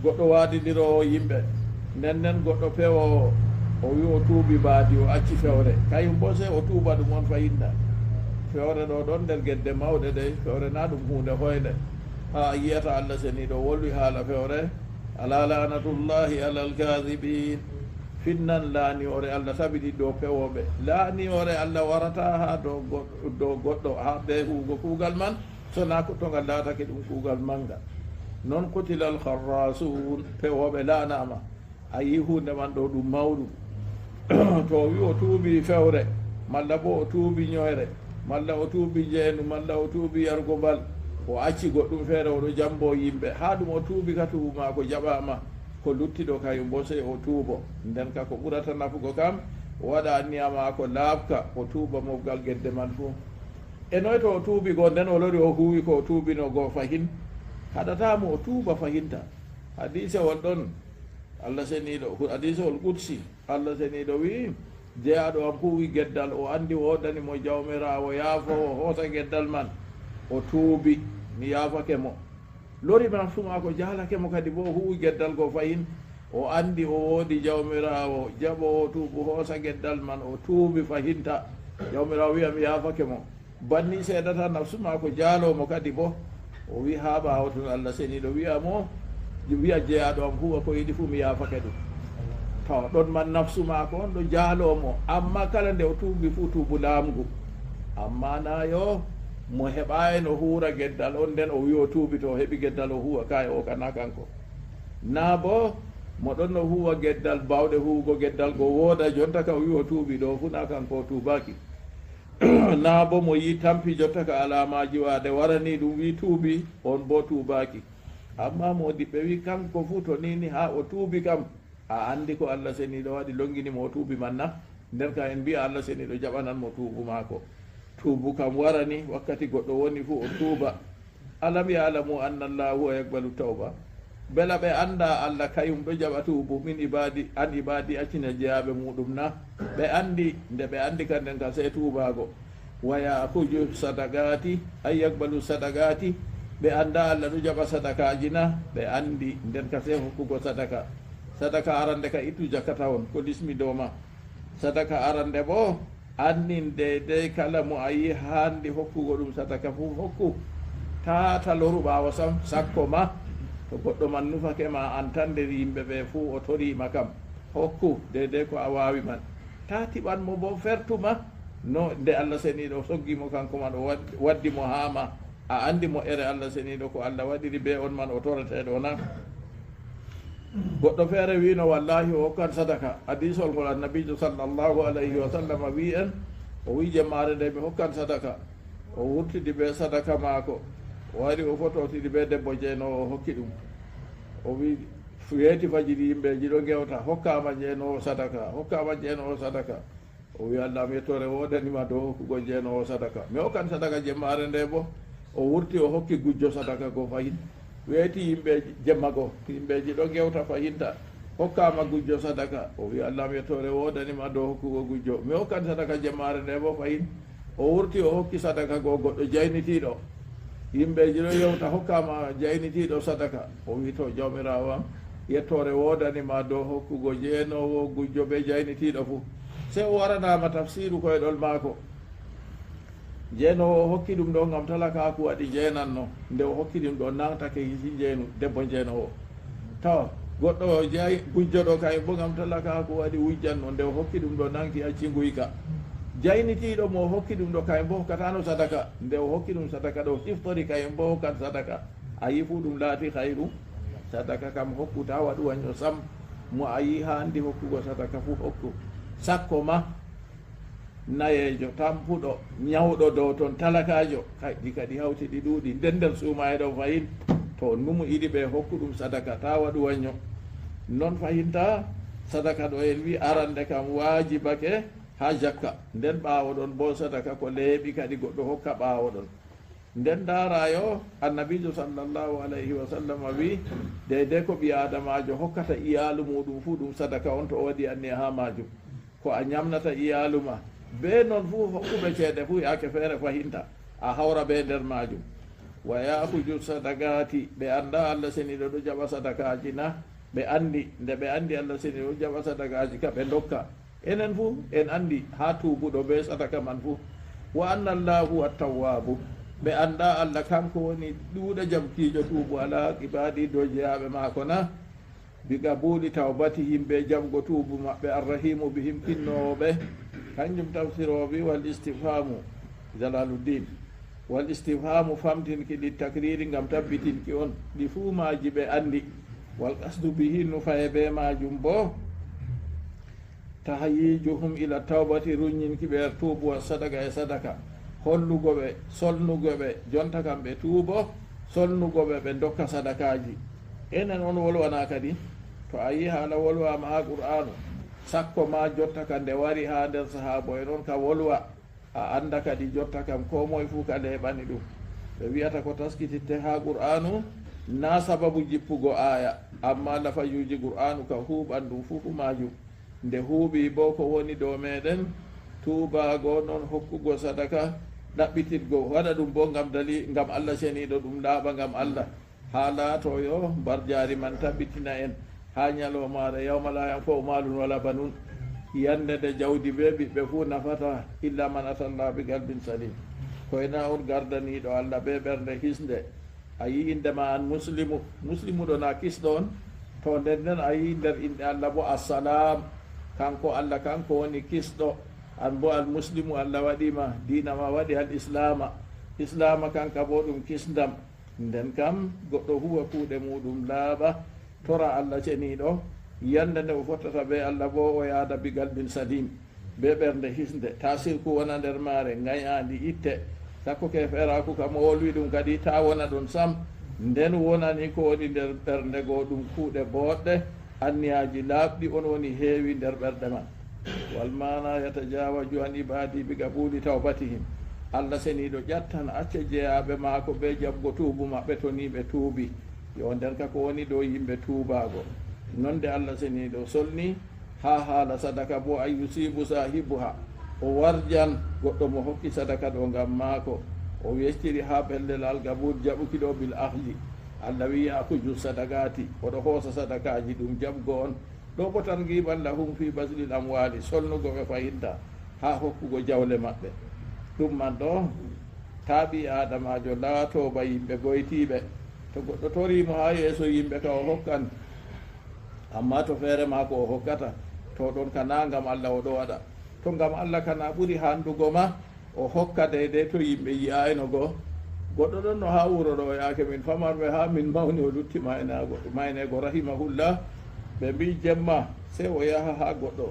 goɗɗo waadindiroowo yimɓe, nden nden goɗɗo pewoowo, o wi'i o tuubi baadi, o acci fewre. Kayum boo, sey o tuuba ɗum, on fahinta. Fewre ɗo ɗon nder gedde mawɗe dey, fewre naa ɗum huunde hoynde. Haa a yi'ata Allah seniiɗo wolwi haala fewre, ألا لعنة الله على الكاذبين. Finnan laaniyoore Allah tabiti dow pewooɓe. Laaniyoore Allah warataa haa dow go-, dow goɗɗo haa bee huugo kuugal man, sonaa ko to ngal laatake ɗum kuugal manngal. Non قتل الخراصون, pewooɓe laanaama. A yi'i huunde man ɗo ɗum mawɗum. To o wi'i o tuubi fewre, malla boo o tuubi nyoyre, malla o tuubi njeenu, malla o tuubi yarugo mbal, o acci goɗɗum feere, o ɗo jambo yimɓe, haa ɗum o tuubi ka tuubu maako jaɓaama, ko lutti ɗo kayum boo sey o tuubo. Nden ka ko ɓurata nafugo kam, o waɗa anniya maako laaɓka, o tuuba mofgal gedde man fuu. E noy to o tuubi go, nden o lori o huuwi ko o tuubino go fahin? Haɗataa mo o tuuba fahinta. Hadiisewol ɗon, Allah seniiɗo, hu-, hadiisewol qudsi, Allah seniiɗo wi'i, jeyaaɗo am huuwi geddal, o anndi woodani mo Jawmiraawo yaafoowo, hoosa geddal man, o tuubi, mi yaafake mo. Lori nafsu maako jaalake mo kadi boo, o huuwi geddal go fahin, o anndi o woodi Jawmiraawo jaɓoowo tuubu, hoosa geddal man, o tuubi fahinta. Jawmiraawo wi'a, mi yaafake mo. Banni seedata nafsu maako jaaloo mo kadi boo. O wi'i, haa ɓaawo ton Allah seniiɗo wi'a mo, wi'a jeyaaɗo am huuwa ko yiɗi fuu, mi yaafake ɗum. Tawa ɗon man nafsu maako on ɗo jaaloo mo, ammaa kala nde o tuubi fuu tuubu laaɓngu. Ammaa naa yo mo heɓaay no huura geddal on, nden o wi'i o tuubi, to o heɓi geddal o huuwa, kaay o ka naa kanko. Naa boo mo ɗon no huuwa geddal, baawɗe huuwugo geddal go wooda, jonta ka o wi'i o tuubi ɗo fuu, naa kanko, o tuubaaki. Naa boo mo yi'i tampi jotta ka alaamaaji waade warani ɗum, wi'i tuubi, on boo tuubaaki. Ammaa moodiɓɓe wi'i, kanko fuu to nii ni haa o tuubi kam, a anndi ko Allah seniiɗo waɗi, longini mo o tuubi man na? Nden kam en mbi'a Allah seniiɗo jaɓanan mo tuubu maako. Tuubu kam warani wakkati goɗɗo woni fuu o tuuba. ألم يعلموا أن الله هو يقبل التوبة. Bela ɓe anndaa Allah kayum ɗo jaɓa tuubu, من عبادي, عن عبادي, accina jeyaaɓe muuɗum na? Ɓe anndi, nde ɓe anndi kan nden kam sey tuubaago. Wa ya'khudhu sadaqati, ay yaqbalu sadaqati, ɓe annda Allah ɗo jaɓa sadakaaji na, ɓe anndi nden ka sey hokkugo sadaka. Sadaka arande ka ittu jakata on, ko lismi dow ma. Sadaka arande bo, annin deydey kala mo a yi haandi hokkugo ɗum sadaka fuu hokku. Taa taloru ɓaawo sam, sakko ma. To goɗɗo man nufake ma an tan nder yimɓe ɓe fuu o tori ma kam, hokku deydey ko a waawi man. Taa tiɓan mo bo fertu ma. No nde Allah seniiɗo soggi mo kanko man o wad-, waddi mo haa ma. A anndi moƴƴere Allah seniiɗo ko Allah waɗiri bee on man o toreteeɗo na? Goɗɗo feere wi'no, wallaahi o hokkan sadaka. Hadiisol ngol Annabiijo sallallahu alayhi wa sallam wi'i en, o wi'i jemmaare nde mi hokkan sadaka. O wurtidi bee sadaka maako. O wari o fototidi bee debbo jeenoowo o hokki ɗum. O wi'i, weeti fajiri yimɓeeji ɗo ngewta, hokkaama jeenoowo sadaka, hokkaama jeenoowo sadaka. O wi'i, Allah am yettoore woodani ma dow hokkugo jeenoowo sadaka. Mi hokkan sadaka jemmaare nde bo. O wurti o hokki gujjo sadaka go fahin. Weeti yimɓe jemma go, yimɓeeji ɗo ngewta fahinta. Hokkaama gujjo sadaka. O wi'i, Allah am yettoore woodani ma dow hokkugo gujjo. Mi hokkan sadaka jemmaare nde bo fahin. O wurti o hokki sadaka go goɗɗo jaynitiiɗo. Yimɓeeji ɗo yewta hokkaama jaynitiiɗo sadaka. O wi'i, to Jawmiraawo am, yettoore woodani ma dow hokkugo jeenoowo gujjo bee jaynitiiɗo fuu. Sey o waranaama tafsiiru koyɗol maako. Jeenoowo o hokki ɗum ɗo ngam talakaaku waɗi jeenanno. Nde o hokki ɗum ɗo naŋtake hisi jeenu debbo jeenoowo. Tawa goɗɗo jay-, gujjo ɗo kay bo ngam talakaaku waɗi wujjanno. Nde o hokki ɗum ɗo naŋti acci nguyka. Jaynitiiɗo mo o hokki ɗum ɗo kay bo hokkataano sadaka. Nde o hokki ɗum sadaka ɗo siftori kay bo hokkan sadaka. A yi fuu ɗum laati hayru. Sadaka kam hokku, taa waɗu wanyo sam. Mo a yi haandi hokkugo sadaka fuu hokku. Sakko ma, nayeejo, tampuɗo, nyawɗo dow ton, talakaajo, kay, ɗi kadi hawti ɗi ɗuuɗi. Nden nder suumaye ɗo fahin, to numu iɗi ɓe hokku ɗum sadaka, taa waɗu wanyo. Non fahinta sadaka ɗo en wi arande kam waajibake haa jakka. Nden ɓaawo ɗon boo sadaka ko leeɓi kadi goɗɗo hokka ɓaawo ɗon. Nden ndaara yo Annabiijo sallallahu alayhi wa sallam wi, deydey ko ɓii-aadamaajo hokkata iyaalu muuɗum fuu ɗum sadaka on to o waɗi anniya haa maajum. Ko a nyamnata iyaalu ma. Bee non fuu hokkuɓe ceede fuu yaake feere fahinta. A hawra bee nder maajum. Wa ya'khudhu sadaqati, ɓe anndaa Allah seniiɗo ɗo jaɓa sadakaaji na? Ɓe anndi, nde ɓe anndi Allah seniiɗo ɗo jaɓa sadakaaji ka ɓe ndokka. Enen fuu en anndi haa tuubuɗo bee sadaka man fuu. Wa anna Allahu at-tawwabu. Ɓe anndaa Allah kanko woni ɗuuɗa jabkiijo tuubu ala ibaadi dow jeyaaɓe maako na? Bi qabuli tawbatihim bee jaɓgo tuubu maɓɓe, arrahimu bihim kinnoowo ɓe. Kanjum tafsirooɓe wal istifhamu Jalaluddin. Wal istifhamu famtinki li takriri ngam tabbitinki on. Ɗi fuu maaji ɓe anndi. Wal qasdu bihi nufaye bee maajum boo. Tahyijuhum ila tawbati, runyinki ɓe tuubu, wa sadaka e sadaka, hollugo ɓe, solnugo ɓe, jonta kam ɓe tuubo, solnugo ɓe, ɓe ndokka sadakaaji. Enen on wolwana kadi, to a yi haala wolwaama haa Qur'aanu, sakko ma jotta ka nde wari haa nder sahaabo en on ka wolwa, a annda kadi jotta kam koo moy fuu ka leeɓani ɗum. Ɓe wi'ata ko taskititte haa Qur'aanu, naa sababu jippugo aaya, ammaa lafajuuji Qur'aanu ka huuɓan ɗum fuu fuu maajum. Nde huuɓi boo ko woni dow meeɗen, tuubaago, non hokkugo sadaka, ɗaɓɓitirgo, waɗa ɗum boo ngam dali-, ngam Allah ceniiɗo, ɗum laaɓa ngam Allah. Haa laatoyo mbarjaari man tabbitina en haa nyaloomaare, yawma laa yanfa'u maalun wala banun. Yande nde jawdi bee ɓiɓɓe fuu nafataa, illa man atallah bi qalbin salim. Koyna on gardaniiɗo Allah bee ɓernde hisnde. A yi'i innde ma an Muslimu, Muslimu ɗo na kisɗo on. To nden nden a yi'i nder inɗe Allah bo Assalaam. Kanko Allah, kanko woni kisɗo. An bo Al Muslimu, Allah waɗi ma, diina ma waɗi Al Islaama. Islaama kanka bo ɗum kisndam. Nden kam goɗɗo huwa kuuɗe muuɗum laaɓa, tora Allah ceniiɗo. Yande nde o fottata bee Allah bo o yaada bi qalbin salim. Bee ɓernde hisnde, taa sirku wona nder maare, ngayaandi itte. Sakko keeferaaku kam o wolwi ɗum kadi, taa wona ɗon sam. Nden wonani ko woni nder ɓernde goo ɗum kuuɗe booɗɗe, anniyaaji laaɓɗi, on woni heewi nder ɓerɗe man. Wal maana yatajawaju an ibaadi bi qabuli tawbatihim. Allah ceniiɗo ƴattan acca jeyaaɓe maako bee jaɓgo tuubu maɓɓe to nii ɓe tuubi. Yo nden ka ko woni dow yimɓe tuubaago. Non nde Allah ceniiɗo solni, haa haala sadaka boo, an yusibu saahibuha, O warjan goɗɗo mo hokki sadaka ɗo ngam maako, o westiri haa pellel Al-Gabur jaɓuki ɗo bil ahli. Allah wi'i, "Ya'khudhu sadaqati", o ɗo hoosa sadakaaji ɗum jaɓgo on. Ɗo bo targiban lahum fi bazlil amwali, solnugo ɓe fahinta haa hokkugo jawle maɓɓe. Ɗum man ɗo, taa ɓii Aadamaajo laato ba yimɓe goytiiɓe. To goɗɗo tori mo haa yeeso yimɓe ka o hokkan, amma to feere maako o hokkata, to ɗon ka naa ngam Allah o ɗo waɗa. To ngam Allah ka na ɓuri handugo ma, o hokka deydey to yimɓe yi'ayno go. Goɗɗo ɗon no haa wuro ɗo, yaake min famarɓe haa min mawni, o lutti maynaago, mayneego rahimahullah. Ɓe mbi jemma, sey o yaha haa goɗɗo.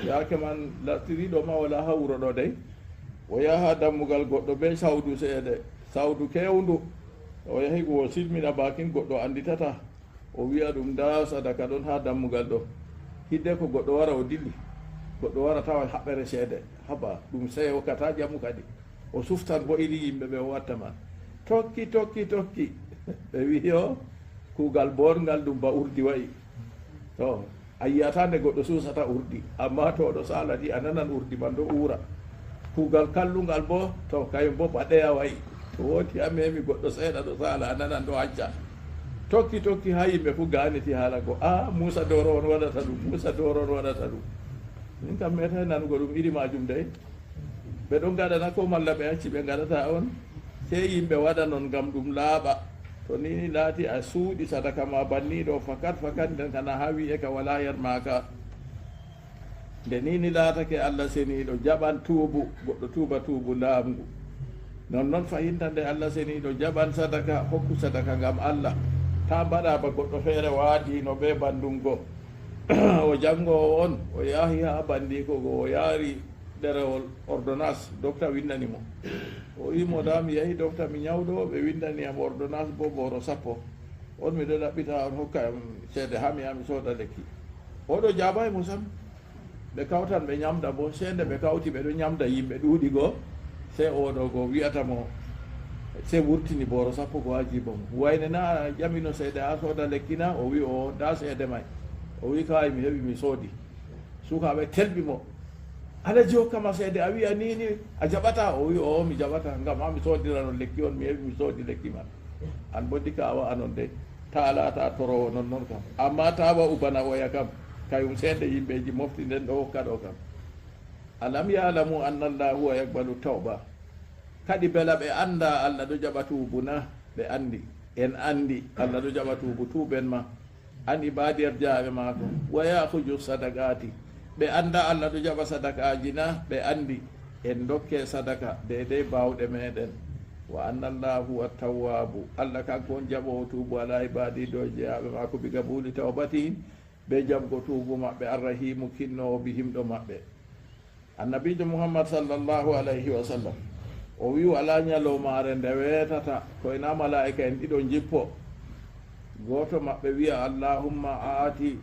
Yaake man lattiriiɗo ma wala haa wuro ɗo dey. O yaha dammugal goɗɗo be sawdu seede, sawdu kewndu. O yahi go o silmina baakin goɗɗo anditata. O wi'a ɗum, "Ndaa sadaka ɗon haa dammugal ɗo." Hidde ko goɗɗo wara o dilli. Goɗɗo wara tawa haɓɓere ceede. Haba, ɗum sey o hokkata jamu kadi. O suftan bo iri yimɓe ɓe o watta man. Tokki, tokki, tokki. Ɓe wi'i o, "Kuugal boorngal ɗum ba urdi wa'i." To, a yi'ata nde goɗɗo suusata urdi. Amma to o ɗo sala ni, a nanan urdi man ɗo uura. Kuugal kallungal bo, to, kayum bo ba ɗeya wa'i. To woodi a memi goɗɗo seeɗa ɗo sala, a nanan ɗo acca. Tokki, tokki haa yimɓe fu gaaniti haala go. "Ah, Muusa Dooro on waɗata ɗum, Muusa Dooro on waɗata ɗum." Min kam meetai nanugo ɗum iri maajum dey. Ɓe ɗon ngaɗana ko malla ɓe acci ɓe ngaɗata on? Sey yimɓe waɗa non ngam ɗum laaɓa. To ni ni laati a suuɗi sadaka ma banniiɗo fakat fakat, nden kana haa wi'e ka wala yer maaka. Nde ni ni laatake, Allah seniiɗo jaɓan tuubu, goɗɗo tuuba tuubu laaɓngu. Non non fahinta nde Allah seniiɗo jaɓan sadaka, hokku sadaka ngam Allah. Taa mbaɗa ba goɗɗo feere waadiino bee banndum go. O janngoowo on, o yahi haa banndiiko go, o yaari ɗerewol ordonnance, dokta winndani mo. O wi'i mo, "Ndaa mi yahi dokta mi nyawɗo, ɓe winndani am ordonnance bo booro sappo. On mi ɗo ɗaɓɓita on hokka am ceede haa mi yaha mi sooda lekki." O ɗo jaabaay mo sam. Ɓe kawtan ɓe nyamda bo, sey nde ɓe kawti ɓe ɗo nyamda yimɓe ɗuuɗi go, sey o ɗo go wi'ata mo, sey wurtini booro sappo go haa jiiba mum. "Wayne na a ƴamino ceede haa sooda lekki na?" O wi'i, "Oo, ndaa ceede may." O wi'i, "Kaayi, mi heɓi mi soodi." Sukaaɓe telɓi mo, "Alaji hokka ma ceede, a wi'a ni ni a jaɓata?" O wi'i, "Oo, mi jaɓata, ngam haa mi soodirano lekki on, mi heɓi mi soodi lekki man." An bo ndika a wa'anon de, taa laata toroowo non non kam. Amma taa wa'u bana oya kam, kayum seede yimɓeeji mofti nden ɗo hokka ɗo kam. "Alam ya'lamu anna Allaha huwa yaqbalu tawba." Kadi bela ɓe annda Allah ɗo jaɓa tuubu na? Ɓe anndi. En anndi Allah ɗo jaɓa tuubu tuuben ma. "An ibadi," jaaɓe maako, "wa ya'khudhu sadaqati." Ɓe annda Allah ɗo jaɓa sadakaaji na? Ɓe anndi. En dokke sadaka deydey baawɗe meeɗen. "Wa anna Allaha huwa tawwabu." Allah kanko on jaɓoowo tuubu ala ibadi dow jeyaaɓe maako, bi qabuli tawbatihim, be jaɓgo tuubu maɓɓe, arrahimu, kinnoowo, bihim, ɗo maɓɓe. Annabiijo Muhammad sallallahu alayhi wa sallam, o wi'i, walaa nyaloomaare nde weetata, ko ena malaa'ika en ɗiɗo njippo. Gooto maɓɓe wi'a, "Allahumma aati,"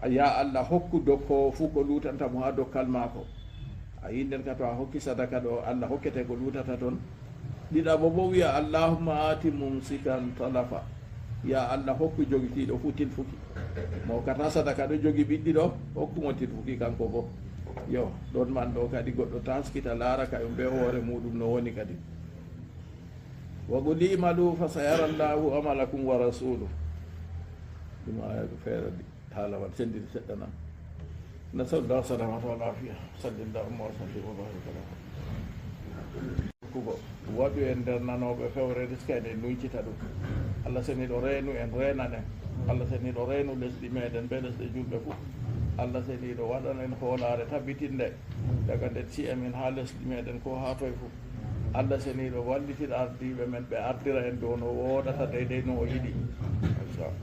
a, "Ya Allah, hokku dokkoowo fuu ko luutanta mo haa dokkal maako." A yi'i nden ka to a hokki sadaka ɗo, Allah hokkete ko luutata ton. Ɗiɗaɓo bo wi'a, "Allahumma aati mumsikan talafa." Ya Allah, hokku jogitiiɗo fuu tilfuki. Mo hokkata sadaka ɗo jogi ɓiɗɗi ɗo, hokku mo tilfuki kanko bo. Yo, ɗon man ɗo kadi goɗɗo taskita laara kayum be hoore muuɗum no woni kadi. "Wa qul i'malu fa sayara Allahu amalakum wa rasuluh." Ɗum aya ko feere ɗi. Haala man senndiri seɗɗa na. Nasalullah salamata wal afiya. Salli Allahumma wa sallim wa barik ala. Kugo waɗu en nder nanooɓe fewre, riska en, en nuncita ɗum. Allah seniiɗo reenu en, reenan en. Allah seniiɗo reenu lesɗi meeɗen be lesɗe julɓe fuu. Allah seniiɗo waɗan en hoolaare tabitinde daga nder ci'e men haa lesɗi meeɗen koo haa toy fuu. Allah seniiɗo wallitin ardiiɓe men, ɓe ardira en dow no wooɗata deydey no o yiɗi. Machallah.